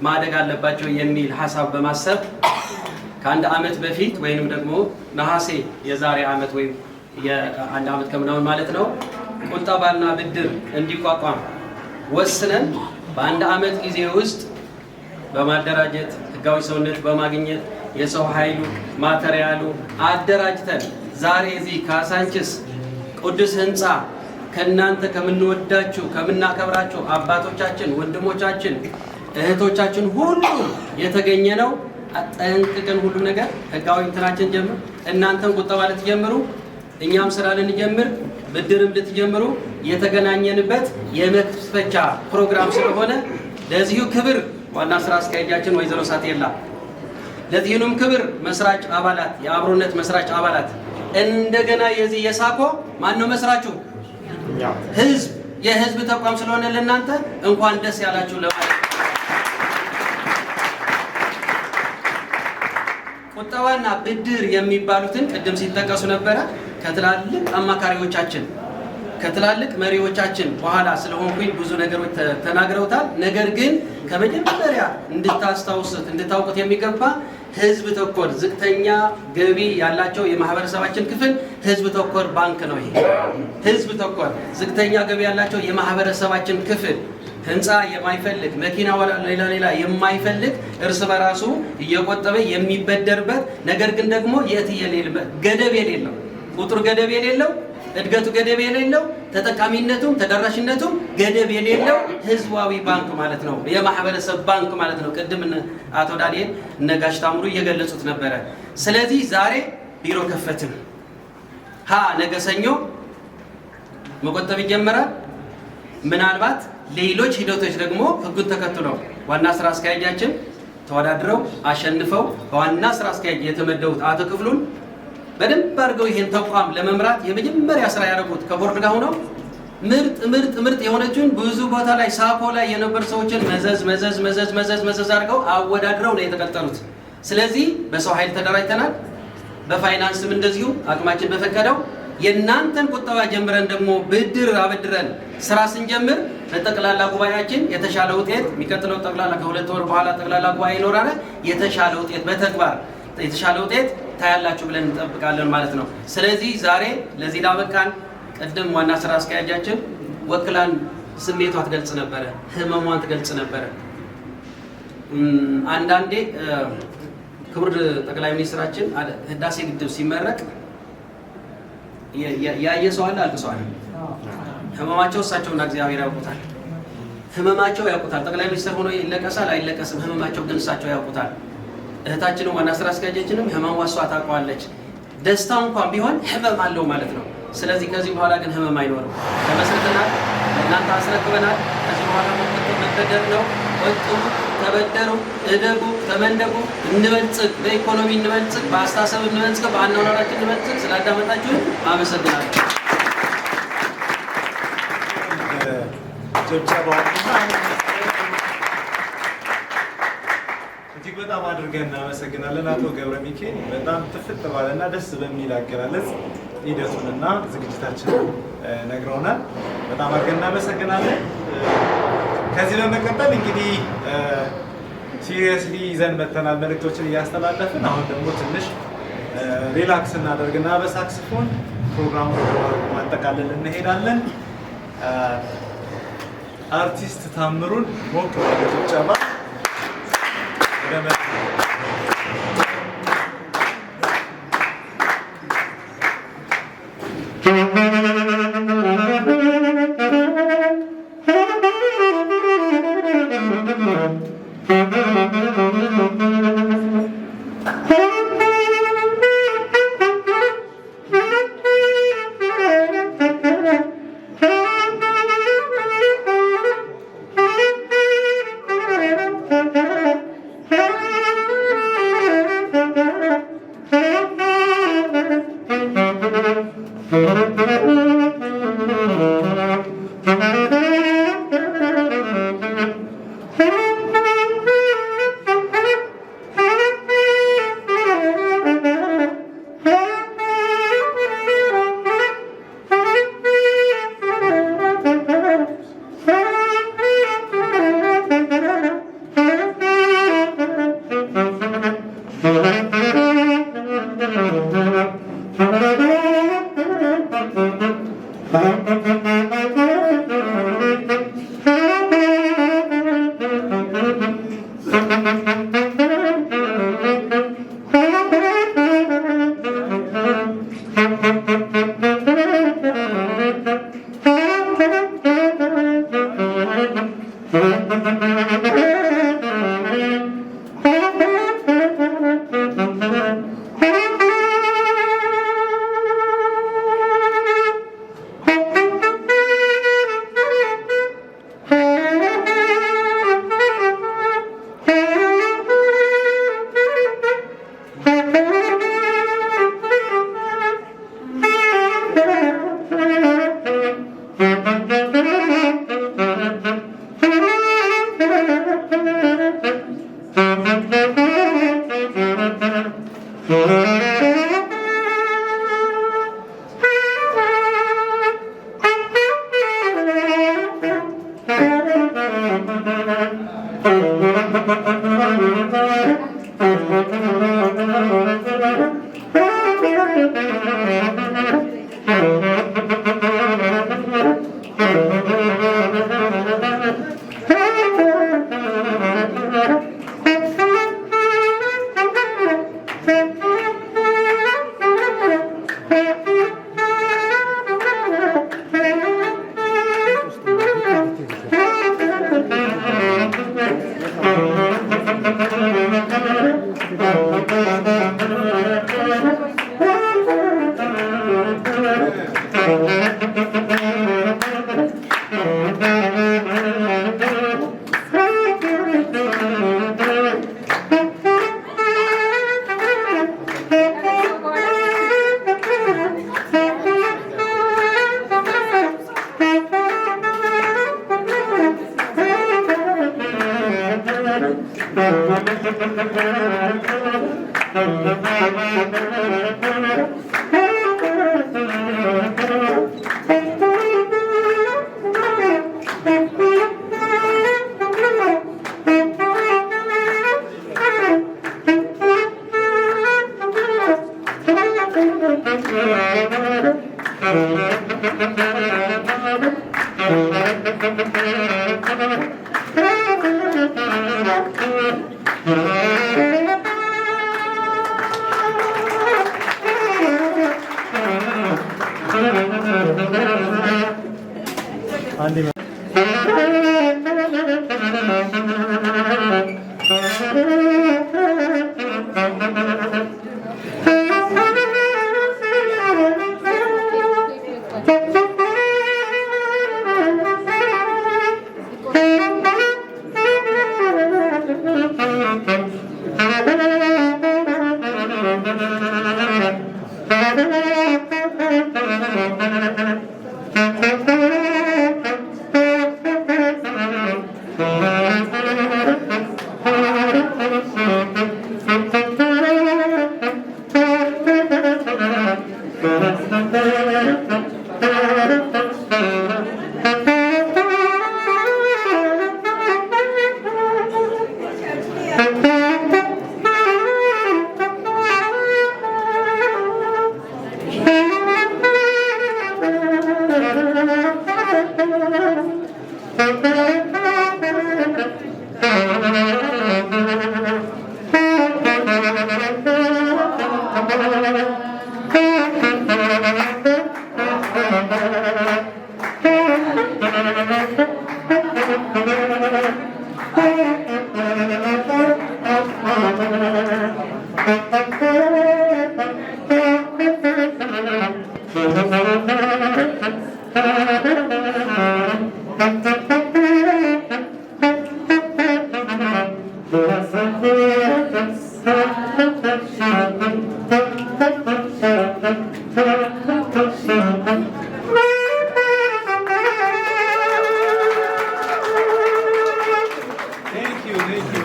ማደግ አለባቸው የሚል ሀሳብ በማሰብ ከአንድ ዓመት በፊት ወይንም ደግሞ ነሐሴ የዛሬ ዓመት ወይም የአንድ ዓመት ከምናምን ማለት ነው ቁጠባና ብድር እንዲቋቋም ወስነን በአንድ ዓመት ጊዜ ውስጥ በማደራጀት ህጋዊ ሰውነት በማግኘት የሰው ኃይሉ material ኡ አደራጅተን ዛሬ እዚህ ካሳንችስ ቅዱስ ህንፃ ከእናንተ ከምንወዳችሁ ከምናከብራችሁ አባቶቻችን፣ ወንድሞቻችን፣ እህቶቻችን ሁሉ የተገኘ ነው። ጠንቅቀን ሁሉ ነገር ህጋዊ እንትናችን ጀምር፣ እናንተም ቁጠባ ልትጀምሩ፣ እኛም ስራ ልንጀምር፣ ብድርም ልትጀምሩ የተገናኘንበት የመክፈቻ ፕሮግራም ስለሆነ ለዚሁ ክብር ዋና ስራ አስኪያጃችን ወይዘሮ ሳቴላ፣ ለዚህንም ክብር መስራች አባላት፣ የአብሮነት መስራች አባላት፣ እንደገና የዚህ የሳኮ ማን ነው መስራቹ? ህዝብ፣ የህዝብ ተቋም ስለሆነ ለእናንተ እንኳን ደስ ያላችሁ ለማለት። ቁጠባና ብድር የሚባሉትን ቅድም ሲጠቀሱ ነበረ። ከትላልቅ አማካሪዎቻችን ከትላልቅ መሪዎቻችን በኋላ ስለሆንኩኝ ብዙ ነገሮች ተናግረውታል። ነገር ግን ከመጀመሪያ እንድታስታውሱት እንድታውቁት የሚገባ ህዝብ ተኮር ዝቅተኛ ገቢ ያላቸው የማህበረሰባችን ክፍል ህዝብ ተኮር ባንክ ነው። ይሄ ህዝብ ተኮር ዝቅተኛ ገቢ ያላቸው የማህበረሰባችን ክፍል ህንፃ የማይፈልግ፣ መኪና ሌላ ሌላ የማይፈልግ፣ እርስ በራሱ እየቆጠበ የሚበደርበት፣ ነገር ግን ደግሞ የት ገደብ የሌለው፣ ቁጥር ገደብ የሌለው፣ እድገቱ ገደብ የሌለው፣ ተጠቃሚነቱም ተደራሽነቱም ገደብ የሌለው ህዝባዊ ባንክ ማለት ነው። የማህበረሰብ ባንክ ማለት ነው። ቅድም አቶ ዳንኤል እነ ጋሽ ታምሩ እየገለጹት ነበረ። ስለዚህ ዛሬ ቢሮ ከፈትን። ነገ ሰኞ መቆጠብ ይጀመራል። ምናልባት ሌሎች ሂደቶች ደግሞ ህጉን ተከትለው ዋና ስራ አስኪያጃችን ተወዳድረው አሸንፈው በዋና ስራ አስኪያጅ የተመደቡት አቶ ክፍሉን በደንብ አድርገው ይሄን ተቋም ለመምራት የመጀመሪያ ስራ ያደረጉት ከቦርድ ጋር ሆነው ምርጥ ምርጥ ምርጥ የሆነችን ብዙ ቦታ ላይ ሳኮ ላይ የነበሩ ሰዎችን መዘዝ መዘዝ መዘዝ መዘዝ መዘዝ አድርገው አወዳድረው ነው የተቀጠሩት። ስለዚህ በሰው ኃይል ተደራጅተናል። በፋይናንስም እንደዚሁ አቅማችን በፈቀደው የእናንተን ቁጠባ ጀምረን ደግሞ ብድር አበድረን ስራ ስንጀምር በጠቅላላ ጉባኤያችን የተሻለ ውጤት፣ የሚቀጥለው ጠቅላላ ከ2 ወር በኋላ ጠቅላላ ጉባኤ ይኖራል። የተሻለ ውጤት፣ በተግባር የተሻለ ውጤት ታያላችሁ ብለን እንጠብቃለን ማለት ነው። ስለዚህ ዛሬ ለዚህ ላበቃን፣ ቅድም ዋና ስራ አስኪያጃችን ወክላን ስሜቷ ትገልጽ ነበረ፣ ህመሟን ትገልጽ ነበረ። አንዳንዴ ክቡር ጠቅላይ ሚኒስትራችን ህዳሴ ግድብ ሲመረቅ ያየ ሰው አለ፣ አልቅሰዋል። ህመማቸው እሳቸውና እግዚአብሔር ያውቁታል። ህመማቸው ያውቁታል። ጠቅላይ ሚኒስትር ሆኖ ይለቀሳል አይለቀስም፣ ህመማቸው ግን እሳቸው ያውቁታል። እህታችንም ዋና ስራ አስኪያጃችንም ህመሟ እሷ ታውቀዋለች። ደስታው እንኳን ቢሆን ህመም አለው ማለት ነው። ስለዚህ ከዚህ በኋላ ግን ህመም አይኖርም። ተመስርተናል፣ ለእናንተ አስረክበናል። ከዚህ በኋላ መቆጠብ መበደር ነው። ቆጥቡ፣ ተበደሩ፣ እደጉ፣ ተመንደጉ፣ እንበልጽግ፣ በኢኮኖሚ እንበልጽግ፣ በአስተሳሰብ እንበልጽግ፣ በአኗኗራችን እንበልጽግ። ስላዳመጣችሁን አመሰግናለሁ። ጭብጨባውንና እጅግ በጣም አድርገን እናመሰግናለን አቶ ገብረ ሚካኤል። በጣም ጥፍጥ ባለና ደስ በሚል አገላለጽ ሂደቱንና ዝግጅታችንን ነግረውናል። በጣም አድርገን እናመሰግናለን። ከዚህ በመቀጠል እንግዲህ seriously ይዘን መተናል፣ መልእክቶችን እያስተላለፍን። አሁን ደግሞ ትንሽ relax እናደርግና በሳክስፎን ፕሮግራሙን ወደ ማጠቃለል እንሄዳለን። አርቲስት ታምሩን ሞቅ ባለ ጭብጨባ ወደ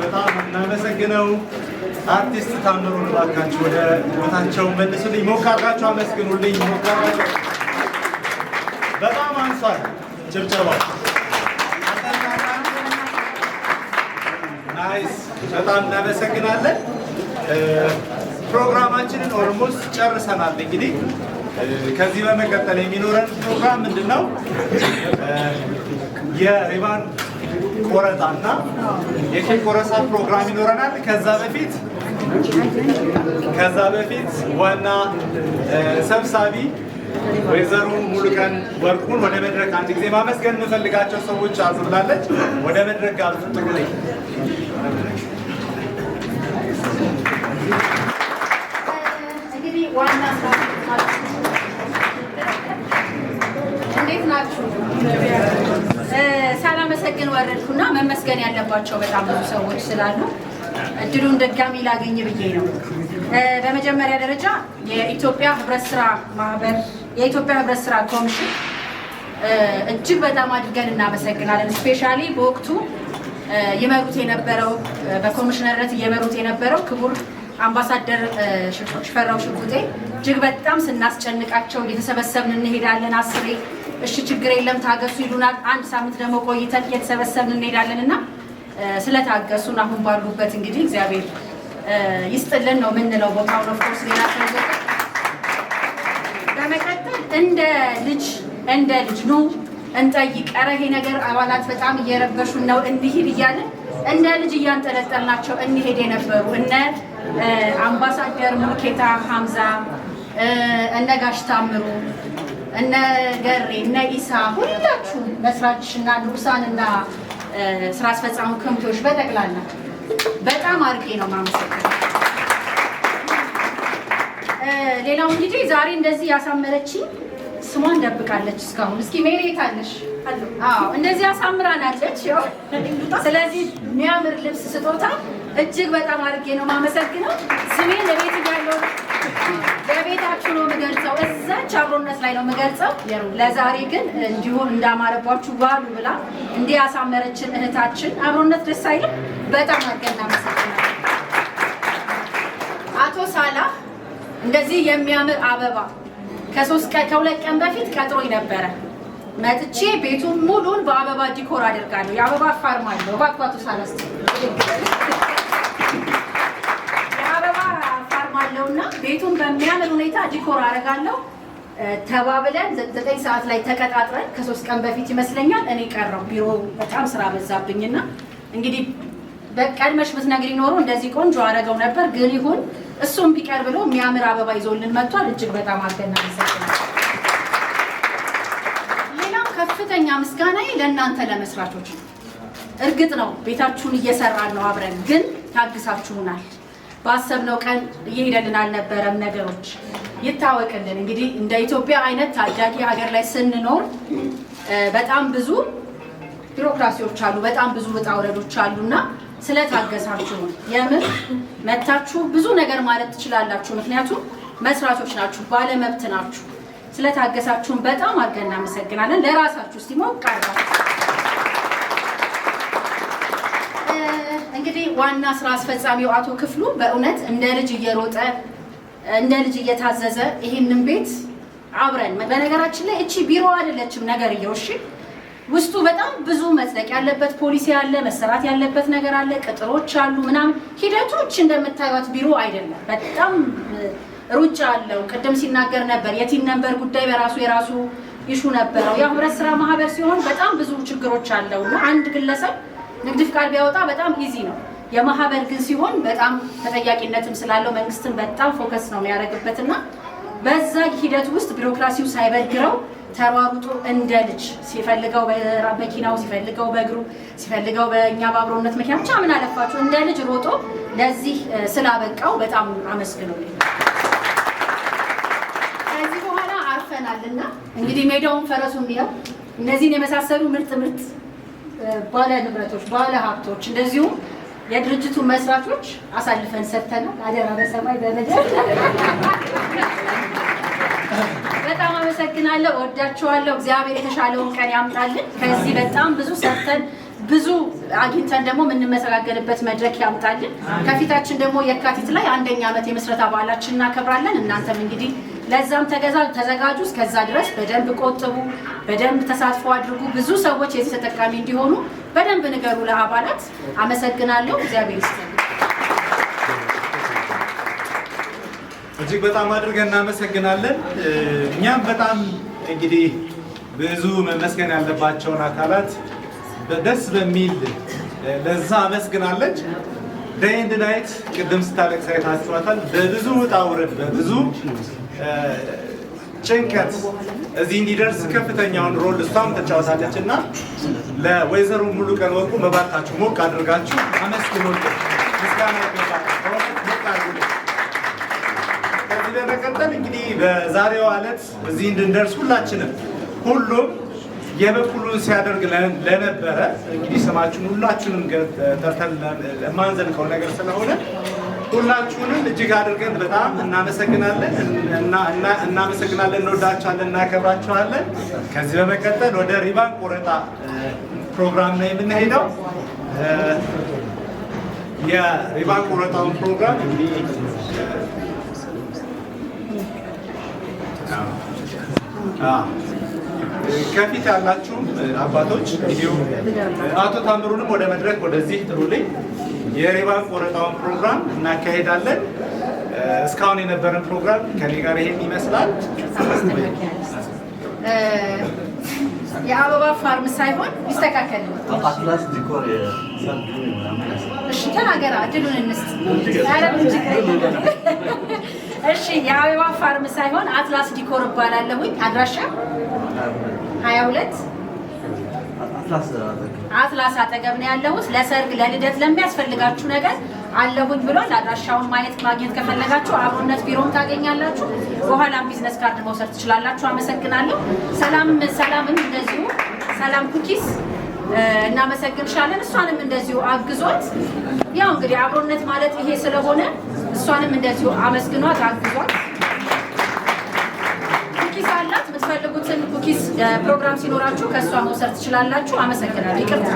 በጣም እናመሰግነው አርቲስት ታምሩን እባካችሁ ወደ ቦታቸው መልሱልኝ። ሞቅ አድርጋችሁ አመስግኑልኝ። ሞቅ አድርጋችሁ፣ በጣም አንሷል ጭብጨባው። Nice፣ በጣም እናመሰግናለን። ፕሮግራማችንን almost ጨርሰናል። እንግዲህ ከዚህ በመቀጠል የሚኖረን ፕሮግራም ምንድን ነው? የሪባን ቆረጣና የኬክ ቆረሳ ፕሮግራም ይኖረናል። ከዛ በፊት ዋና ሰብሳቢ ወይዘሮ ሙሉቀን ወርቁን ወደ መድረክ አንድ ጊዜ ማመስገን የምፈልጋቸው ሰዎች አሉ ብላለች። ወደ መድረክ ጋብዙ ጥሩልኝ። እንግዲህ ዋና ስራ እንዴት ናችሁ? ሳላመሰግን ወረድኩና መመስገን ያለባቸው በጣም ብዙ ሰዎች ስላሉ እድሉን ድጋሚ ላገኝ ብዬ ነው። በመጀመሪያ ደረጃ የኢትዮጵያ ህብረት ስራ ማህበር፣ የኢትዮጵያ ህብረት ስራ ኮሚሽን እጅግ በጣም አድርገን እናመሰግናለን። Especially በወቅቱ ይመሩት የነበረው፣ በኮሚሽነርነት እየመሩት የነበረው ክቡር አምባሳደር ሽፈራው ሽጉጤ እጅግ በጣም ስናስጨንቃቸው እየተሰበሰብን እንሄዳለን። አስሬ እሺ ችግር የለም ታገሱ ይሉናል። አንድ ሳምንት ደግሞ ቆይተን እየተሰበሰብን እንሄዳለን እና ስለታገሱን አሁን ባሉበት እንግዲህ እግዚአብሔር ይስጥልን ነው የምንለው። ቦታውን of course ሌላ ሰው ይዘ በመቀጠል እንደ ልጅ ኑ እንጠይቅ፣ ኧረ ይሄ ነገር አባላት በጣም እየረበሹን ነው እንሂድ እያልን እንደ ልጅ እያንጠለጠልናቸው እንሄድ የነበሩ እነ አምባሳደር ሙሉጌታ ሀምዛ፣ እነ ጋሽ ታምሩ፣ እነ ገሬ፣ እነ ኢሳ፣ ሁላችሁም መስራችና ንዑሳንና ስራ አስፈጻሚ ኮሚቴዎች በጠቅላላ በጣም አድርጌ ነው የማመሰግነው። ሌላው እንግዲህ ዛሬ እንደዚህ ያሳመረችኝ ስሟን ደብቃለች እስካሁን። እስኪ ሜሪ የት አለሽ? አዎ፣ እንደዚህ አሳምራናለች። ያው ስለዚህ የሚያምር ልብስ ስጦታ እጅግ በጣም አድርጌ ነው የማመሰግነው። ስሜን ለቤት እያለሁ በቤታችሁ ነው የምገልጸው፣ እዛች አብሮነት ላይ ነው የምገልጸው። ለዛሬ ግን እንዲሁ እንዳማረባችሁ ዋሉ ብላ እንዲህ ያሳመረችን እህታችን አብሮነት ደስ አይልም? በጣም አድርገን እናመሰግናለን። አቶ ሳላህ እንደዚህ የሚያምር አበባ ከ3 ቀን ከ2 ቀን በፊት ቀጥሮኝ ነበረ። መጥቼ ቤቱን ሙሉን በአበባ decor አድርጋለሁ። የአበባ farm አለው። እባክህ አቶ ሳላህ እስኪ የአበባ farm አለውና ቤቱን በሚያምር ሁኔታ decor አደርጋለሁ ተባብለን 9 ሰዓት ላይ ተቀጣጥረን ከ3 ቀን በፊት ይመስለኛል። እኔ ቀረው፣ ቢሮ በጣም ስራ በዛብኝና እንግዲህ በቀድመሽ ብትነግሪኝ ኖሮ እንደዚህ ቆንጆ አደረገው ነበር። ግን ይሁን፣ እሱም ቢቀር ብሎ የሚያምር አበባ ይዞልን መጥቷል። እጅግ በጣም አድርገን እናመሰግናለን። ሌላው ከፍተኛ ምስጋናዬ ለእናንተ ለመስራቾች ነው። እርግጥ ነው ቤታችሁን እየሰራን ነው አብረን፣ ግን ታግሳችሁናል። ባሰብነው ቀን እየሄደልን አልነበረም ነገሮች። ይታወቅልን እንግዲህ እንደ ኢትዮጵያ አይነት ታዳጊ ሀገር ላይ ስንኖር በጣም ብዙ ቢሮክራሲዎች አሉ፣ በጣም ብዙ ውጣ ውረዶች አሉና ስለታገሳችሁን የምር መታችሁ ብዙ ነገር ማለት ትችላላችሁ። ምክንያቱም መስራቾች ናችሁ፣ ባለመብት ናችሁ። ስለታገሳችሁን በጣም አድርገን እናመሰግናለን። ለራሳችሁ እስቲ ሞቅ አድርጋችሁ። እንግዲህ ዋና ስራ አስፈጻሚው አቶ ክፍሉ በእውነት እንደ ልጅ እየሮጠ፣ እንደ ልጅ እየታዘዘ ይህንን ቤት አብረን፣ በነገራችን ላይ እቺ ቢሮ አይደለችም ነገርየው፣ እሺ፣ ውስጡ በጣም ብዙ መጽደቅ ያለበት ፖሊሲ አለ፣ መሰራት ያለበት ነገር አለ፣ ቅጥሮች አሉ ምናምን። ሂደቱ እቺ እንደምታዩት ቢሮ አይደለም። በጣም ሩጫ አለው። ቅድም ሲናገር ነበር፣ የ TIN number ጉዳይ በራሱ የራሱ issue ነበረው። ያው ህብረት ስራ ማህበር ሲሆን በጣም ብዙ ችግሮች አለው እና አንድ ግለሰብ ንግድ ፍቃድ ቢያወጣ በጣም easy ነው። የማህበር ግን ሲሆን በጣም ተጠያቂነትም ስላለው መንግስትን በጣም focus ነው የሚያደርግበትና በዛ ሂደት ውስጥ ቢሮክራሲው ሳይበግረው ተሯሩጦ እንደ ልጅ ሲፈልገው በመኪናው፣ ሲፈልገው በእግሩ፣ ሲፈልገው በእኛ በአብሮነት መኪና፣ ብቻ ምን አለፋችሁ እንደ ልጅ ሮጦ ለዚህ ስላበቃው በጣም አመስግኑልኝ። ከዚህ በኋላ አርፈናልና እንግዲህ ሜዳውን ፈረሱ ይኸው እነዚህን የመሳሰሉ ምርጥ ምርጥ ባለ ንብረቶች፣ ባለ ሀብቶች እንደዚሁም የድርጅቱ መስራቾች አሳልፈን ሰጥተናል። አደራ በሰማይ በምድር። በጣም አመሰግናለሁ። እወዳችኋለሁ። እግዚአብሔር የተሻለውን ቀን ያምጣልን። ከዚህ በጣም ብዙ ሰርተን ብዙ አግኝተን ደግሞ የምንመሰጋገንበት መድረክ ያምጣልን። ከፊታችን ደግሞ የካቲት ላይ አንደኛ ዓመት የምስረታ በዓላችን እናከብራለን። እናንተም እንግዲህ ለዛም ተዘጋጁ። እስከዛ ድረስ በደንብ ቆጥቡ፣ በደንብ ተሳትፎ አድርጉ። ብዙ ሰዎች የዚህ ተጠቃሚ እንዲሆኑ በደንብ ንገሩ ለአባላት። አመሰግናለሁ። እግዚአብሔር ይስጥልኝ። እጅግ በጣም አድርገን እናመሰግናለን። እኛም በጣም እንግዲህ ብዙ መመስገን ያለባቸውን አካላት ደስ በሚል ለዛ አመስግናለች። Day and night ቅድም ስታለቅስ አይታችኋታል። በብዙ ውጣ ውረድ፣ በብዙ ጭንቀት እዚህ እንዲደርስ ከፍተኛውን role እሷም ተጫውታለች እና ለወይዘሮ ሙሉ ቀን ወርቁ መባካችሁ ሞቅ አድርጋችሁ አመስግኑልን። ምስጋና ይገባል። በእውነት ሞቅ አድርጉልን። ከዚህ በመቀጠል እንግዲህ በዛሬው ዕለት እዚህ እንድንደርስ ሁላችንም ሁሉም የበኩሉን ሲያደርግ ለነበረ እንግዲህ ስማችሁን ሁላችሁንም ጠርተን ለማንዘልቀው ነገር ስለሆነ ሁላችሁንም እጅግ አድርገን በጣም እናመሰግናለን፣ እናመሰግናለን፣ እንወዳችኋለን፣ እናከብራችኋለን። ከዚህ በመቀጠል ወደ ሪባን ቆረጣ ፕሮግራም ነው የምንሄደው። የሪባን ቆረጣውን ፕሮግራም እንግዲህ ከፊት ያላችሁም አባቶች እንዲሁ አቶ ታምሩንም ወደ መድረክ ወደዚህ ጥሩልኝ። የሪባን ቆረጣውን ፕሮግራም እናካሄዳለን። እስካሁን የነበረን ፕሮግራም ከኔ ጋር ይሄን ይመስላል። የአበባ ፋርም ሳይሆን ይስተካከል። አትላስ ዲኮር የሰርግ ምናምን። እሺ ተናገራ፣ እድሉን እንስጥ። ኧረ ምን ችግር የለም። እሺ የአበባ ፋርም ሳይሆን አትላስ ዲኮር እባላለሁኝ። አድራሻ 22 አትላስ። አትላስ አጠገብ ነው ያለሁት። ለሰርግ፣ ለልደት ለሚያስፈልጋችሁ ነገር አለሁኝ ብሏል። አድራሻውን ማየት ማግኘት ከፈለጋችሁ አብሮነት ቢሮም ታገኛላችሁ። በኋላም business card መውሰድ ትችላላችሁ። አመሰግናለሁ። ሰላም ሰላምም እንደዚሁ ሰላም ኩኪስ እናመሰግንሻለን። እሷንም እንደዚሁ አግዟት። ያው እንግዲህ አብሮነት ማለት ይሄ ስለሆነ እሷንም እንደዚሁ አመስግኗት፣ አግዟት። Cookies አላት። የምትፈልጉትን cookies ፕሮግራም ሲኖራችሁ ከእሷ መውሰድ ትችላላችሁ። አመሰግናለሁ። ይቅርታ።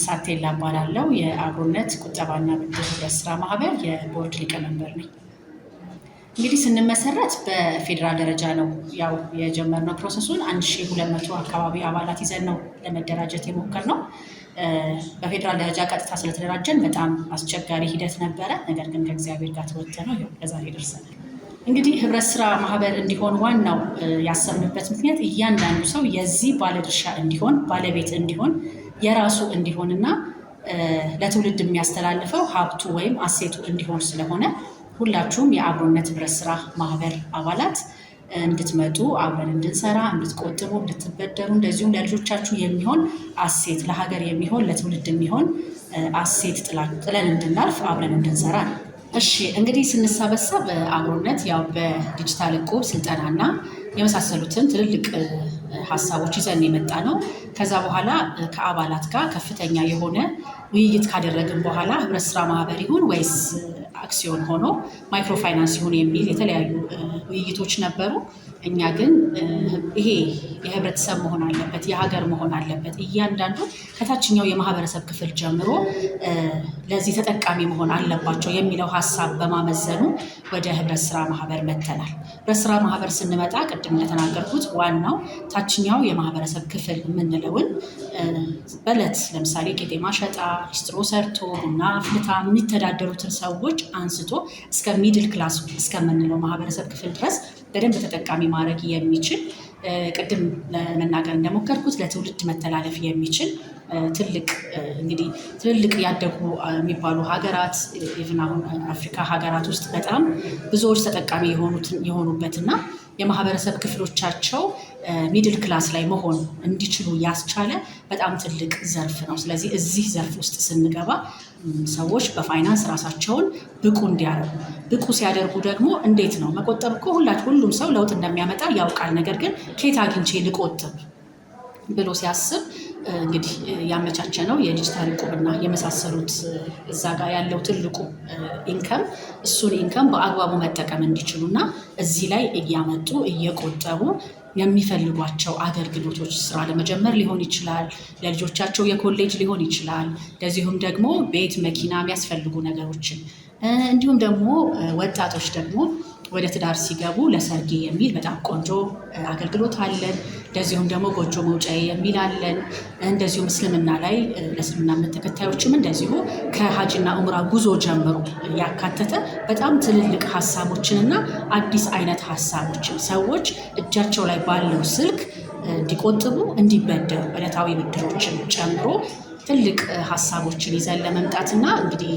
ሳቴላ እባላለሁ። የአብሮነት ቁጠባና ብድር ህብረት ስራ ማህበር የቦርድ ሊቀመንበር ነኝ። እንግዲህ ስንመሰረት በፌዴራል ደረጃ ነው ያው የጀመርነው process ኡን። 1200 አካባቢ አባላት ይዘን ነው ለመደራጀት የሞከርነው። በፌዴራል ደረጃ ቀጥታ ስለተደራጀን በጣም አስቸጋሪ ሂደት ነበረ። ነገር ግን ከእግዚአብሔር ጋር ተወጥተነው ይኸው ለዛሬ ደርሰናል። እንግዲህ ህብረት ስራ ማህበር እንዲሆን ዋናው ያሰብንበት ምክንያት እያንዳንዱ ሰው የዚህ ባለድርሻ እንዲሆን፣ ባለቤት እንዲሆን፣ የራሱ እንዲሆንና ለትውልድ የሚያስተላልፈው ሀብቱ ወይም asset ኡ እንዲሆን ስለሆነ ሁላችሁም የአብሮነት ህብረት ስራ ማህበር አባላት እንድትመጡ፣ አብረን እንድንሰራ፣ እንድትቆጥቡ፣ እንድትበደሩ፣ እንደዚሁም ለልጆቻችሁ የሚሆን asset፣ ለሀገር የሚሆን፣ ለትውልድ የሚሆን asset ጥለን እንድናልፍ፣ አብረን እንድንሰራ ነው። እሺ፣ እንግዲህ ስንሰበሰብ አብሮነት ያው በዲጂታል እቁብ ስልጠናና የመሳሰሉትን ትልልቅ ሀሳቦች ይዘን የመጣ ነው። ከዛ በኋላ ከአባላት ጋር ከፍተኛ የሆነ ውይይት ካደረግን በኋላ ህብረት ስራ ማህበር ይሁን ወይስ አክሲዮን ሆኖ ማይክሮ ፋይናንስ ይሁን የሚል የተለያዩ ውይይቶች ነበሩ። እኛ ግን ይሄ የህብረተሰብ መሆን አለበት፣ የሀገር መሆን አለበት። እያንዳንዱ ከታችኛው የማህበረሰብ ክፍል ጀምሮ ለዚህ ተጠቃሚ መሆን አለባቸው የሚለው ሀሳብ በማመዘኑ ወደ ህብረት ስራ ማህበር መጥተናል። ህብረት ስራ ማህበር ስንመጣ ቅድም እንደተናገርኩት ዋናው ታችኛው የማህበረሰብ ክፍል የምንለውን በዕለት ለምሳሌ ቄጤማ ሸጣ፣ ሊስትሮ ሰርቶ፣ ቡና አፍልታ የሚተዳደሩትን ሰዎች አንስቶ እስከ middle class እስከምንለው ማህበረሰብ ክፍል ድረስ በደንብ ተጠቃሚ ማድረግ የሚችል፣ ቅድም ለመናገር እንደሞከርኩት ለትውልድ መተላለፍ የሚችል ትልቅ፣ እንግዲህ ትልልቅ ያደጉ የሚባሉ ሀገራት፣ even አሁን አፍሪካ ሀገራት ውስጥ በጣም ብዙዎች ተጠቃሚ የሆኑበትና የማህበረሰብ ክፍሎቻቸው middle class ላይ መሆን እንዲችሉ ያስቻለ በጣም ትልቅ ዘርፍ ነው። ስለዚህ እዚህ ዘርፍ ውስጥ ስንገባ ሰዎች በፋይናንስ ራሳቸውን ብቁ እንዲያደርጉ፣ ብቁ ሲያደርጉ ደግሞ እንዴት ነው መቆጠብ እኮ ሁሉም ሰው ለውጥ እንደሚያመጣ ያውቃል። ነገር ግን ከየት አግኝቼ ልቆጥብ ብሎ ሲያስብ እንግዲህ ያመቻቸ ነው የዲጂታል እቁብና የመሳሰሉት። እዛ ጋር ያለው ትልቁ income፣ እሱን income በአግባቡ መጠቀም እንዲችሉ እና እዚህ ላይ እያመጡ እየቆጠቡ የሚፈልጓቸው አገልግሎቶች ስራ ለመጀመር ሊሆን ይችላል፣ ለልጆቻቸው የኮሌጅ ሊሆን ይችላል፣ እንደዚሁም ደግሞ ቤት፣ መኪና የሚያስፈልጉ ነገሮችን፣ እንዲሁም ደግሞ ወጣቶች ደግሞ ወደ ትዳር ሲገቡ ለሰርጌ የሚል በጣም ቆንጆ አገልግሎት አለን። እንደዚሁም ደግሞ ጎጆ መውጫዬ የሚል አለን። እንደዚሁም እስልምና ላይ ለእስልምና እምነት ተከታዮችም እንደዚሁ ከሀጅና ኡምራ ጉዞ ጀምሮ ያካተተ በጣም ትልልቅ ሀሳቦችን እና አዲስ አይነት ሀሳቦችን ሰዎች እጃቸው ላይ ባለው ስልክ እንዲቆጥቡ፣ እንዲበደሩ፣ ዕለታዊ ብድሮችን ጨምሮ ትልቅ ሀሳቦችን ይዘን ለመምጣትና እንግዲህ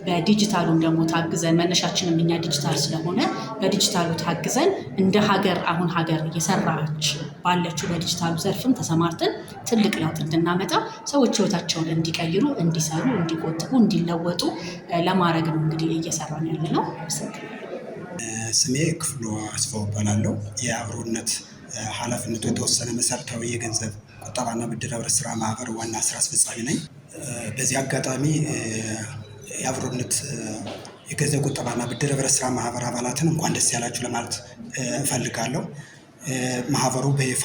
በዲጂታሉም ደግሞ ታግዘን፣ መነሻችንም እኛ ዲጂታል ስለሆነ በዲጂታሉ ታግዘን እንደ ሀገር አሁን ሀገር እየሰራች ባለችው በዲጂታሉ ዘርፍም ተሰማርተን ትልቅ ለውጥ እንድናመጣ፣ ሰዎች ህይወታቸውን እንዲቀይሩ፣ እንዲሰሩ፣ እንዲቆጥቡ፣ እንዲለወጡ ለማድረግ ነው እንግዲህ እየሰራን ያለ ነው። ስሜ ክፍሉ አስፋው እባላለሁ። የአብሮነት ኃላፊነቱ የተወሰነ መሰረታዊ የገንዘብ ቁጠባና ብድር ህብረት ስራ ማህበር ዋና ስራ አስፈጻሚ ነኝ። በዚህ አጋጣሚ የአብሮነት የገንዘብ ቁጠባና ብድር ህብረት ስራ ማህበር አባላትን እንኳን ደስ ያላችሁ ለማለት እፈልጋለሁ። ማህበሩ በይፋ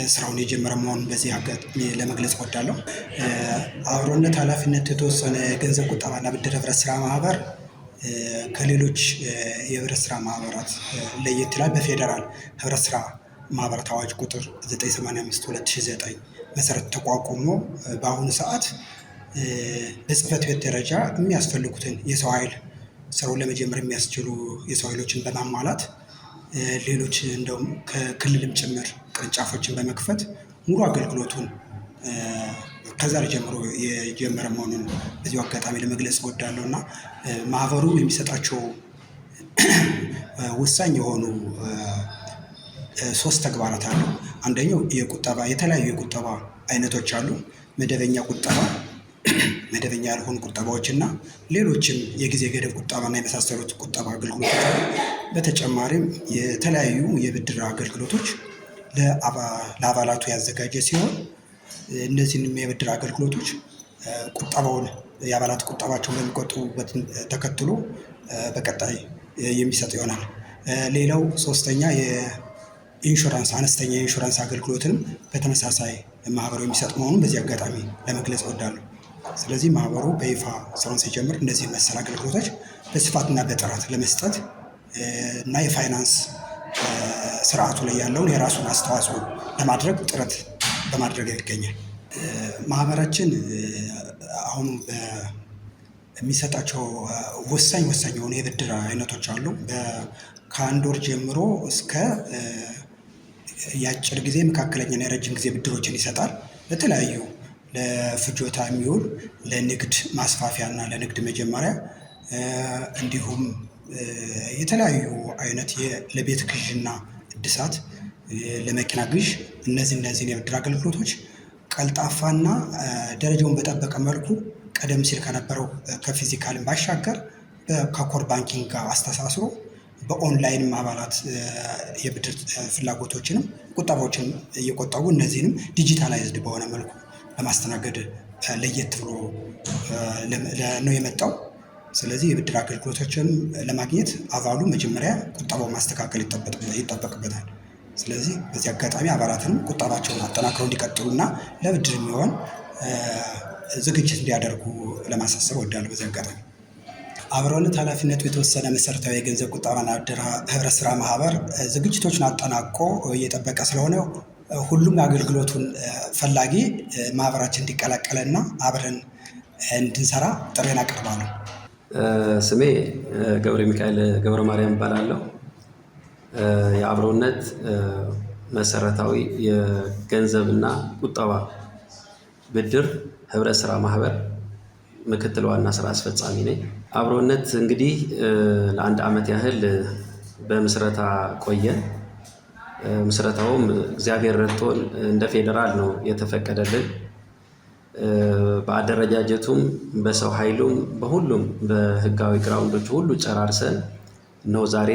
ስራውን የጀመረ መሆኑን በዚህ አጋጣሚ ለመግለጽ እወዳለሁ። አብሮነት ኃላፊነት የተወሰነ የገንዘብ ቁጠባና ብድር ህብረት ስራ ማህበር ከሌሎች የህብረት ስራ ማህበራት ለየት ይላል። በፌዴራል ህብረት ስራ ማህበራት አዋጅ ቁጥር 985 2009 መሰረት ተቋቁሞ በአሁኑ ሰዓት በጽህፈት ቤት ደረጃ የሚያስፈልጉትን የሰው ኃይል፣ ስራውን ለመጀመር የሚያስችሉ የሰው ኃይሎችን በማሟላት፣ ሌሎች እንደውም ከክልልም ጭምር ቅርንጫፎችን በመክፈት ሙሉ አገልግሎቱን ከዛሬ ጀምሮ የጀመረ መሆኑን በዚሁ አጋጣሚ ለመግለጽ እወዳለሁ። እና ማህበሩ የሚሰጣቸው ወሳኝ የሆኑ ሶስት ተግባራት አሉ። አንደኛው የቁጠባ፣ የተለያዩ የቁጠባ አይነቶች አሉ። መደበኛ ቁጠባ፣ መደበኛ ያልሆኑ ቁጠባዎች እና ሌሎችም የጊዜ ገደብ ቁጠባና የመሳሰሉት ቁጠባ አገልግሎቶች አሉ። በተጨማሪም የተለያዩ የብድር አገልግሎቶች ለአባላቱ ያዘጋጀ ሲሆን እነዚህንም የብድር አገልግሎቶች ቁጠባውን የአባላት ቁጠባቸውን በሚቆጥቡበት ተከትሎ በቀጣይ የሚሰጥ ይሆናል። ሌላው ሶስተኛ የኢንሹራንስ፣ አነስተኛ የኢንሹራንስ አገልግሎትንም በተመሳሳይ ማህበሩ የሚሰጥ መሆኑን በዚህ አጋጣሚ ለመግለጽ እወዳለሁ። ስለዚህ ማህበሩ በይፋ ስራውን ሲጀምር እነዚህ መሰል አገልግሎቶች በስፋትና በጥራት ለመስጠት እና የፋይናንስ ስርዓቱ ላይ ያለውን የራሱን አስተዋጽኦ ለማድረግ ጥረት በማድረግ ይገኛል። ማህበራችን አሁን የሚሰጣቸው ወሳኝ ወሳኝ የሆኑ የብድር አይነቶች አሉ። ከአንድ ወር ጀምሮ እስከ የአጭር ጊዜ፣ መካከለኛና የረጅም ጊዜ ብድሮችን ይሰጣል። ለተለያዩ ለፍጆታ የሚውል፣ ለንግድ ማስፋፊያ እና ለንግድ መጀመሪያ፣ እንዲሁም የተለያዩ አይነት ለቤት ግዥና እድሳት፣ ለመኪና ግዥ እነዚህን የብድር አገልግሎቶች ቀልጣፋና ደረጃውን በጠበቀ መልኩ ቀደም ሲል ከነበረው ከ physical ን ባሻገር ከ core banking ጋር አስተሳስሮ በኦንላይንም አባላት የብድር ፍላጎቶችንም ቁጠባዎችንም እየቆጠቡ እነዚህንም digitalized በሆነ መልኩ ለማስተናገድ ለየት ብሎ ነው የመጣው። ስለዚህ የብድር አገልግሎቶችን ለማግኘት አባሉ መጀመሪያ ቁጠባው ማስተካከል ይጠበቅበታል። ስለዚህ በዚህ አጋጣሚ አባላትንም ቁጠባቸውን አጠናክረው እንዲቀጥሉና ለብድር የሚሆን ዝግጅት እንዲያደርጉ ለማሳሰብ እወዳለሁ። በዚህ አጋጣሚ አብሮነት ኃላፊነቱ የተወሰነ መሰረታዊ የገንዘብ ቁጠባና ብድር ህብረት ስራ ማህበር ዝግጅቶችን አጠናቆ እየጠበቀ ስለሆነ ሁሉም አገልግሎቱን ፈላጊ ማህበራችን እንዲቀላቀልና አብረን እንድንሰራ ጥሪዬን አቀርባለሁ። ስሜ ገብረ ሚካኤል ገብረ ማርያም እባላለሁ። የአብሮነት መሰረታዊ የገንዘብና ቁጠባ ብድር ህብረት ስራ ማህበር ምክትል ዋና ስራ አስፈጻሚ ነኝ። አብሮነት እንግዲህ ለ1 ዓመት ያህል በምስረታ ቆየን። ምስረታውም እግዚአብሔር ረድቶን እንደ ፌዴራል ነው የተፈቀደልን። በአደረጃጀቱም በሰው ኃይሉም በሁሉም በህጋዊ ground ኦች ሁሉ ጨራርሰን ነው ዛሬ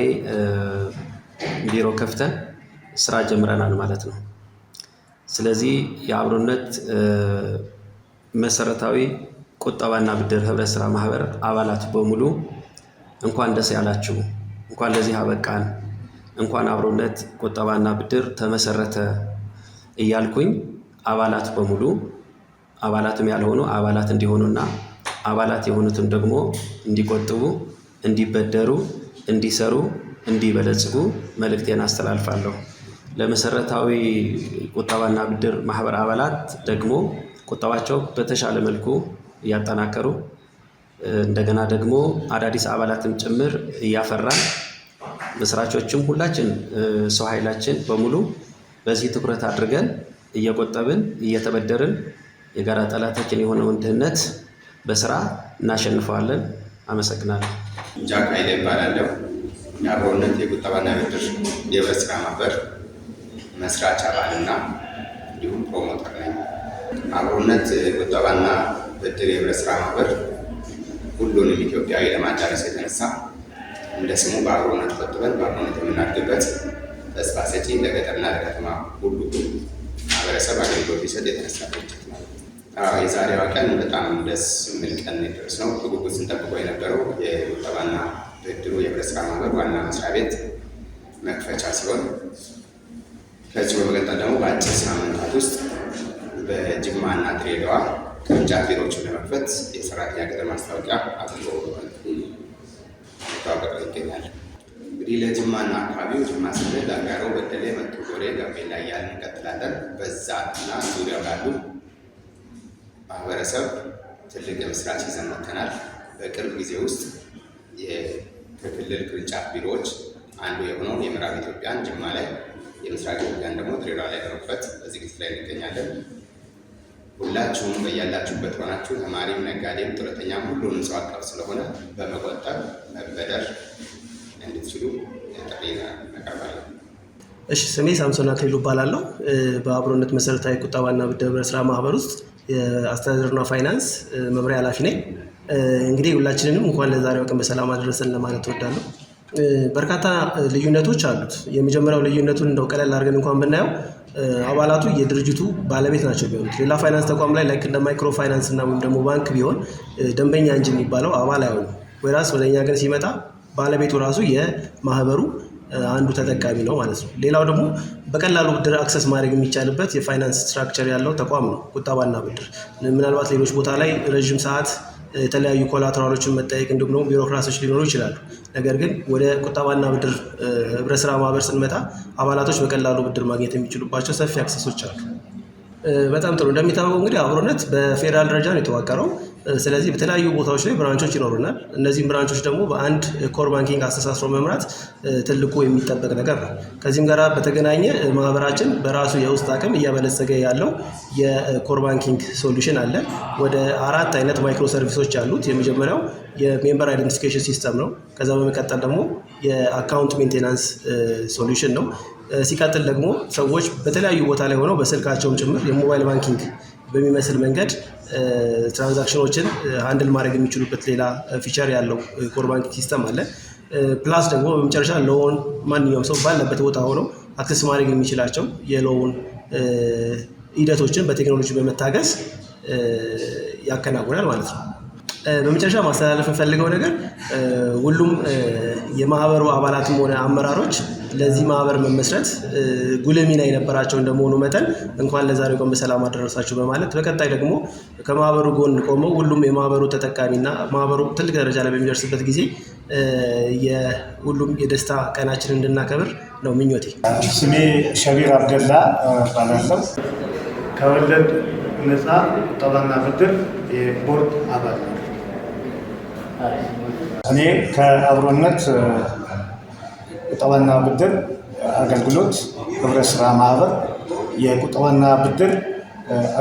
ቢሮ ከፍተን ስራ ጀምረናል ማለት ነው። ስለዚህ የአብሮነት መሰረታዊ ቁጠባና ብድር ህብረት ስራ ማህበር አባላት በሙሉ እንኳን ደስ ያላችሁ፣ እንኳን ለዚህ አበቃን፣ እንኳን አብሮነት ቁጠባና ብድር ተመሰረተ እያልኩኝ አባላት በሙሉ አባላትም ያልሆኑ አባላት እንዲሆኑና አባላት የሆኑትም ደግሞ እንዲቆጥቡ፣ እንዲበደሩ፣ እንዲሰሩ፣ እንዲበለጽጉ መልእክቴን አስተላልፋለሁ። ለመሰረታዊ ቁጠባና ብድር ማህበር አባላት ደግሞ ቁጠባቸው በተሻለ መልኩ እያጠናከሩ እንደገና ደግሞ አዳዲስ አባላትም ጭምር እያፈራን መስራቾችም ሁላችን ሰው ኃይላችን በሙሉ በዚህ ትኩረት አድርገን እየቆጠብን እየተበደርን የጋራ ጠላታችን የሆነውን ድህነት በስራ እናሸንፈዋለን። አመሰግናለሁ። ጃክ ኃይሌ እባላለሁ። የአብሮነት የቁጠባና ብድር የህብረት ስራ ማህበር መስራች አባልና እንዲሁም promoter ነኝ። አብሮነት ቁጠባና ብድር የህብረት ስራ ማህበር ሁሉንም ኢትዮጵያዊ ለማዳረስ የተነሳ እንደ ስሙ በአብሮነት ቆጥበን በአብሮነት የምናድግበት ተስፋ ሰጪ ለገጠርና ለከተማ ሁሉ ማህበረሰብ አገልግሎት ሊሰጥ የተነሳ ድርጅት ነው። የዛሬዋ ቀን በጣም ደስ የሚል ቀን የደረስ ነው። በጉጉት ስንጠብቀው የነበረው የቁጠባና ብድሩ የህብረት ስራ ማህበር ዋና መስሪያ ቤት መክፈቻ ሲሆን ከዚሁ በመቀጠል ደግሞ በአጭር ሳምንታት ውስጥ በጅማና ድሬዳዋ ቅርንጫፍ ቢሮዎችን ለመክፈት የሰራተኛ ቅጥር ማስታወቂያ አውጥቶ እየተዋቀቀ ይገኛል። እንግዲህ ለጅማና አካባቢው ጅማ ስንል አጋሮ፣ በደሌ፣ መቱ ጎሬ፣ ጋምቤላ እያልን እንቀጥላለን። በዛ እና ዙሪያው ላሉ ማህበረሰብ ትልቅ የምስራች ይዘን መጥተናል። በቅርብ ጊዜ ውስጥ ከክልል ቅርንጫፍ ቢሮዎች አንዱ የሆነውን የምዕራብ ኢትዮጵያን ጅማ ላይ፣ የምስራቅ ኢትዮጵያን ደግሞ ድሬዳዋ ላይ ለመክፈት በዝግጅት ላይ እንገኛለን። ሁላችሁም በያላችሁበት ሆናችሁ ተማሪም፣ ነጋዴም፣ ጡረተኛም ሁሉንም ሰው አቀፍ ስለሆነ በመቆጠብ መበደር እንድትችሉ ጥሪ እናቀርባለን። እሺ፣ ስሜ ሳምሶን አክሊሉ እባላለሁ። በአብሮነት መሰረታዊ ቁጠባና ብድር ህብረት ስራ ማህበር ውስጥ የአስተዳደርና ፋይናንስ መምሪያ ኃላፊ ነኝ። እንግዲህ ሁላችንንም እንኳን ለዛሬው ቀን በሰላም አደረሰን ለማለት እወዳለሁ። በርካታ ልዩነቶች አሉት። የመጀመሪያው ልዩነቱን እንደው ቀለል አድርገን እንኳን ብናየው አባላቱ የድርጅቱ ባለቤት ናቸው የሚሆኑት። ሌላ ፋይናንስ ተቋም ላይ like እንደ ማይክሮ ፋይናንስ እና ወይም ደግሞ ባንክ ቢሆን ደንበኛ እንጂ የሚባለው አባል አይሆንም። ወይራስ ወደኛ ግን ሲመጣ ባለቤቱ ራሱ የማህበሩ አንዱ ተጠቃሚ ነው ማለት ነው። ሌላው ደግሞ በቀላሉ ብድር access ማድረግ የሚቻልበት የፋይናንስ structure ያለው ተቋም ነው ቁጠባና ብድር። ምናልባት ሌሎች ቦታ ላይ ረዥም ሰዓት የተለያዩ collateral ኦችን መጠየቅ እንዲሁም ደግሞ ቢሮክራሲዎች ሊኖሩ ይችላሉ። ነገር ግን ወደ ቁጠባና ብድር ህብረት ስራ ማህበር ስንመጣ አባላቶች በቀላሉ ብድር ማግኘት የሚችሉባቸው ሰፊ access ኦች አሉ። በጣም ጥሩ። እንደሚታወቀው እንግዲህ አብሮነት በፌዴራል ደረጃ ነው የተዋቀረው። ስለዚህ በተለያዩ ቦታዎች ላይ branch ኦች ይኖሩናል። እነዚህም branch ኦች ደግሞ በአንድ core banking አስተሳስሮ መምራት ትልቁ የሚጠበቅ ነገር ነው። ከዚህም ጋር በተገናኘ ማህበራችን በራሱ የውስጥ አቅም እያበለጸገ ያለው የ core banking solution አለ። ወደ 4 አይነት micro service ኦች አሉት። የመጀመሪያው የ member identification system ነው። ከዛ በመቀጠል ደግሞ የ account maintenance solution ነው። ሲቀጥል ደግሞ ሰዎች በተለያዩ ቦታ ላይ ሆነው በስልካቸውም ጭምር የ mobile banking በሚመስል መንገድ transaction ኦችን handle ማድረግ የሚችሉበት ሌላ feature ያለው core banking system አለ። Plus ደግሞ በመጨረሻ loan ማንኛውም ሰው ባለበት ቦታ ሆኖ access ማድረግ የሚችላቸው የ loan ሂደቶችን በቴክኖሎጂ በመታገዝ ያከናውናል ማለት ነው። በመጨረሻ ማስተላለፍ የምፈልገው ነገር ሁሉም የማህበሩ አባላትም ሆነ አመራሮች ለዚህ ማህበር መመስረት ጉልህ ሚና የነበራቸው እንደመሆኑ መጠን እንኳን ለዛሬው ቀን በሰላም አደረሳችሁ በማለት፣ በቀጣይ ደግሞ ከማህበሩ ጎን ቆመው ሁሉም የማህበሩ ተጠቃሚና ማህበሩ ትልቅ ደረጃ ላይ በሚደርስበት ጊዜ የሁሉም የደስታ ቀናችንን እንድናከብር ነው ምኞቴ። ስሜ ሸቢር አብደላ እባላለሁ። ከወለድ ነፃ ቁጠባና ብድር የቦርድ አባል ነኝ። እኔ ከአብሮነት ቁጠባና ብድር አገልግሎት ህብረት ስራ ማህበር የቁጠባና ብድር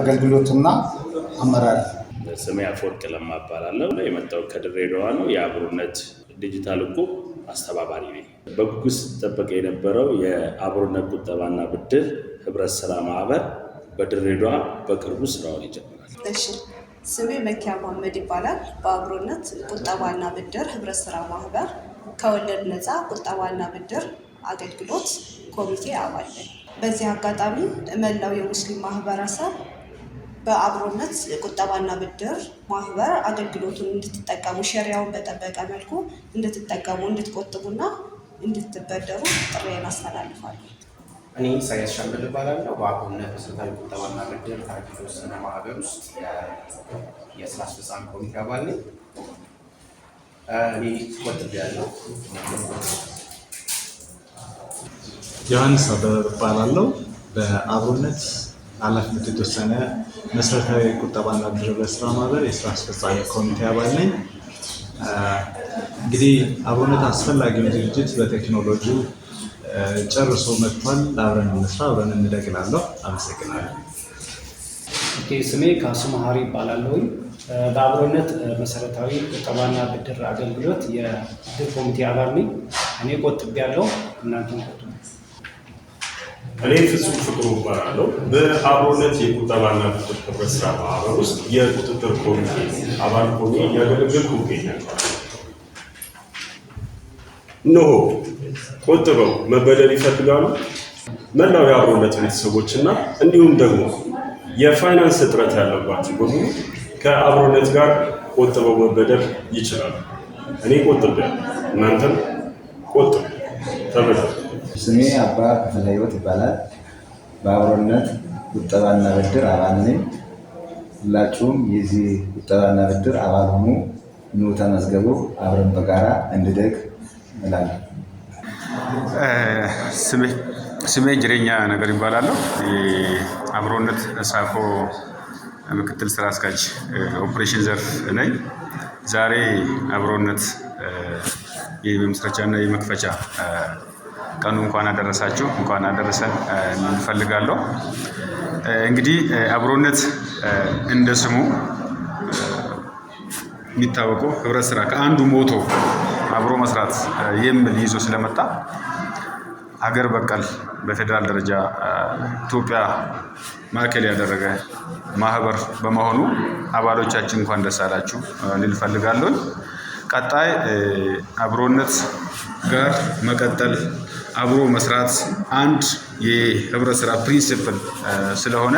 አገልግሎትና አመራር። ስሜ አፈወርቅ ለማ እባላለሁ። የመጣሁት ከድሬዳዋ ነው። የአብሮነት ዲጂታል እቁብ አስተባባሪ ነኝ። በጉጉት ሲጠበቅ የነበረው የአብሮነት ቁጠባና ብድር ህብረት ስራ ማህበር በድሬዳዋ በቅርቡ ስራውን ይጀምራል። እሺ፣ ስሜ መኪያ መሀመድ ይባላል። በአብሮነት ቁጠባና ብድር ህብረት ስራ ማህበር ከወለድ ነፃ ቁጠባና ብድር አገልግሎት ኮሚቴ አባል ነኝ። በዚህ አጋጣሚ መላው የሙስሊም ማህበረሰብ በአብሮነት ቁጠባና ብድር ማህበር አገልግሎቱን እንድትጠቀሙ፣ ሸሪያውን በጠበቀ መልኩ እንድትጠቀሙ፣ እንድትቆጥቡና እንድትበደሩ ጥሪዬን አስተላልፋለሁ። እኔ ኢሳያስ ሻምበል እባላለሁ። በአብሮነት መሰረታዊ ቁጠባና ብድር የተወሰነ ማህበር ውስጥ የስራ አስፈጻሚ ኮሚቴ አባል ነኝ። እኔ ቆጥቤያለሁ። ዮሐንስ አበበ እባላለሁ። በአብሮነት ኃላፊነቱ የተወሰነ መሰረታዊ ቁጠባና ብድር ህብረት ስራ ማህበር የስራ አስፈጻሚ ኮሚቴ አባል ነኝ። እንግዲህ አብሮነት አስፈላጊውን ዝግጅት በቴክኖሎጂው ጨርሶ መጥቷል። አብረን እንስራ፣ አብረን እንደግ እላለሁ። አመሰግናለሁ። Okay፣ ስሜ ካሱ መሀሪ እባላለሁኝ። በአብሮነት መሰረታዊ ቁጠባና ብድር አገልግሎት የብድር ኮሚቴ አባል ነኝ። እኔ ቆጥቤያለሁ፣ እናንተም ቆጥቡ። እኔ ፍጹም ፍቅሩ እባላለሁ። በአብሮነት የቁጠባና ብድር ህብረት ስራ ማህበር ውስጥ የቁጥጥር ኮሚቴ አባል ሆኜ እያገለገልኩ እገኛለሁ። እነሆ ቆጥበው መበደር ይፈልጋሉ? መላው የአብሮነት ቤተሰቦችና እንዲሁም ደግሞ የፋይናንስ እጥረት ያለባቸው በሙሉ ከአብሮነት ጋር ቆጥበው መበደር ይችላሉ። እኔ ቆጥቤያለሁ፣ እናንተም ቆጥቡ፣ ተበደሩ። ስሜ አባ ክፍለ ህይወት ይባላል። በአብሮነት ቁጠባና ብድር አባል ነኝ። ሁላችሁም የዚህ ቁጠባና ብድር አባል ሁኑ፣ ኑ ተመዝገቡ፣ አብረን በጋራ እንደግ እላለሁ። ስሜ ጅሬኛ ነገር ይባላለሁ። የአብሮነት ሳኮ ምክትል ስራ አስኪያጅ ኦፕሬሽን ዘርፍ ነኝ። ዛሬ አብሮነት የመመስረቻና የመክፈቻ ቀኑ እንኳን አደረሳችሁ፣ እንኳን አደረሰን እንፈልጋለሁ። እንግዲህ አብሮነት እንደ ስሙ የሚታወቀው ህብረት ስራ ከአንዱ motto አብሮ መስራት የሚል ይዞ ስለመጣ ሀገር በቀል በፌዴራል ደረጃ ኢትዮጵያ ማዕከል ያደረገ ማህበር በመሆኑ አባሎቻችን እንኳን ደስ አላችሁ ልል እፈልጋለሁ። ቀጣይ አብሮነት ጋር መቀጠል፣ አብሮ መስራት አንድ የህብረት ስራ principle ስለሆነ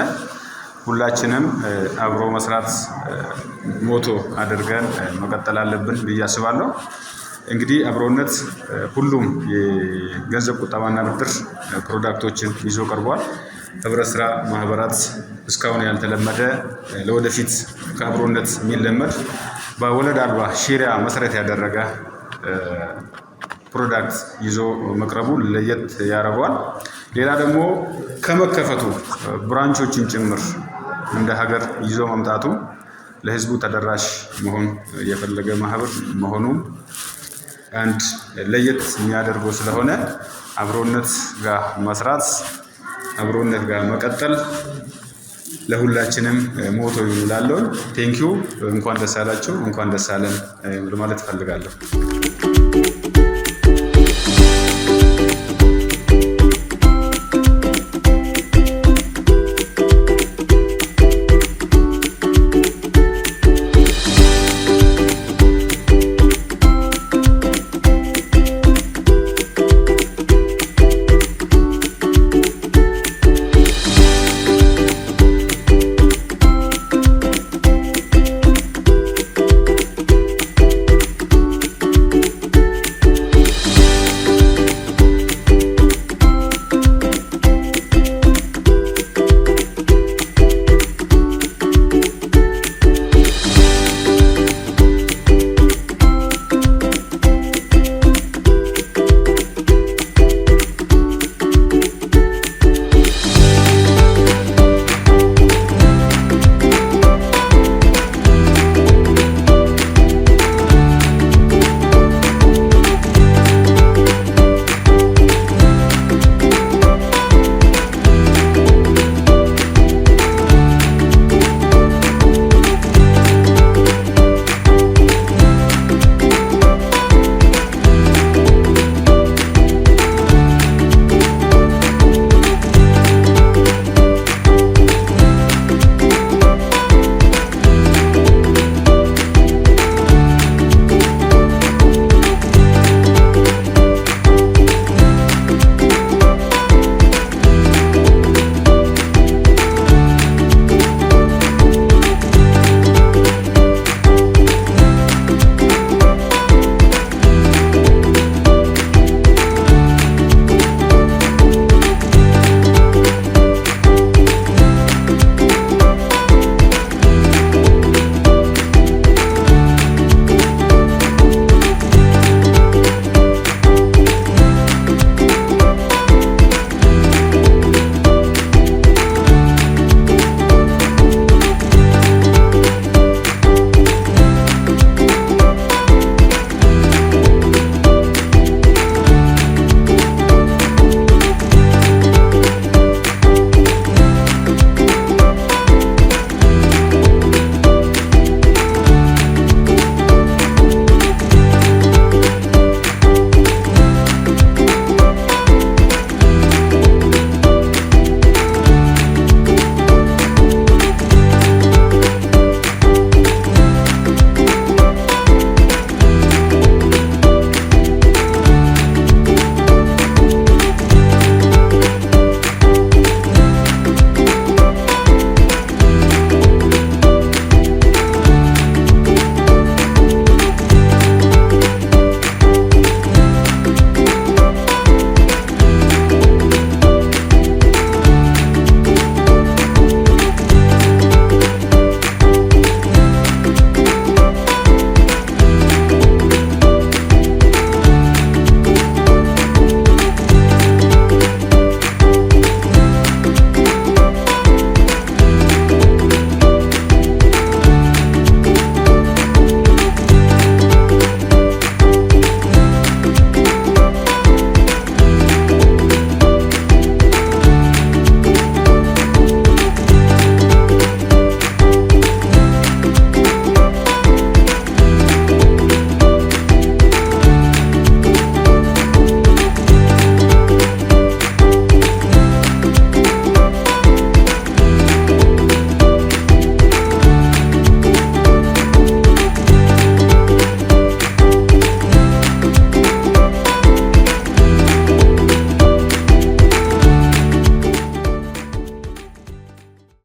ሁላችንም አብሮ መስራት motto አድርገን መቀጠል አለብን ብዬ አስባለሁ። እንግዲህ አብሮነት ሁሉም የገንዘብ ቁጠባና ብድር product ኦችን ይዞ ቀርቧል። ህብረት ስራ ማህበራት እስካሁን ያልተለመደ፣ ለወደፊት ከአብሮነት የሚለመድ፣ በወለድ አልባ ሼሪያ መሰረት ያደረገ product ይዞ መቅረቡ ለየት ያደርገዋል። ሌላ ደግሞ ከመከፈቱ branch ኦችን ጭምር እንደ ሀገር ይዞ መምጣቱ ለህዝቡ ተደራሽ መሆን የፈለገ ማህበር መሆኑ አንድ ለየት የሚያደርገው ስለሆነ አብሮነት ጋር መስራት፣ አብሮነት ጋር መቀጠል ለሁላችንም motto ይሁን እላለሁ። Thank you። እንኳን ደስ አላችሁ፣ እንኳን ደስ አለን ማለት እፈልጋለሁ።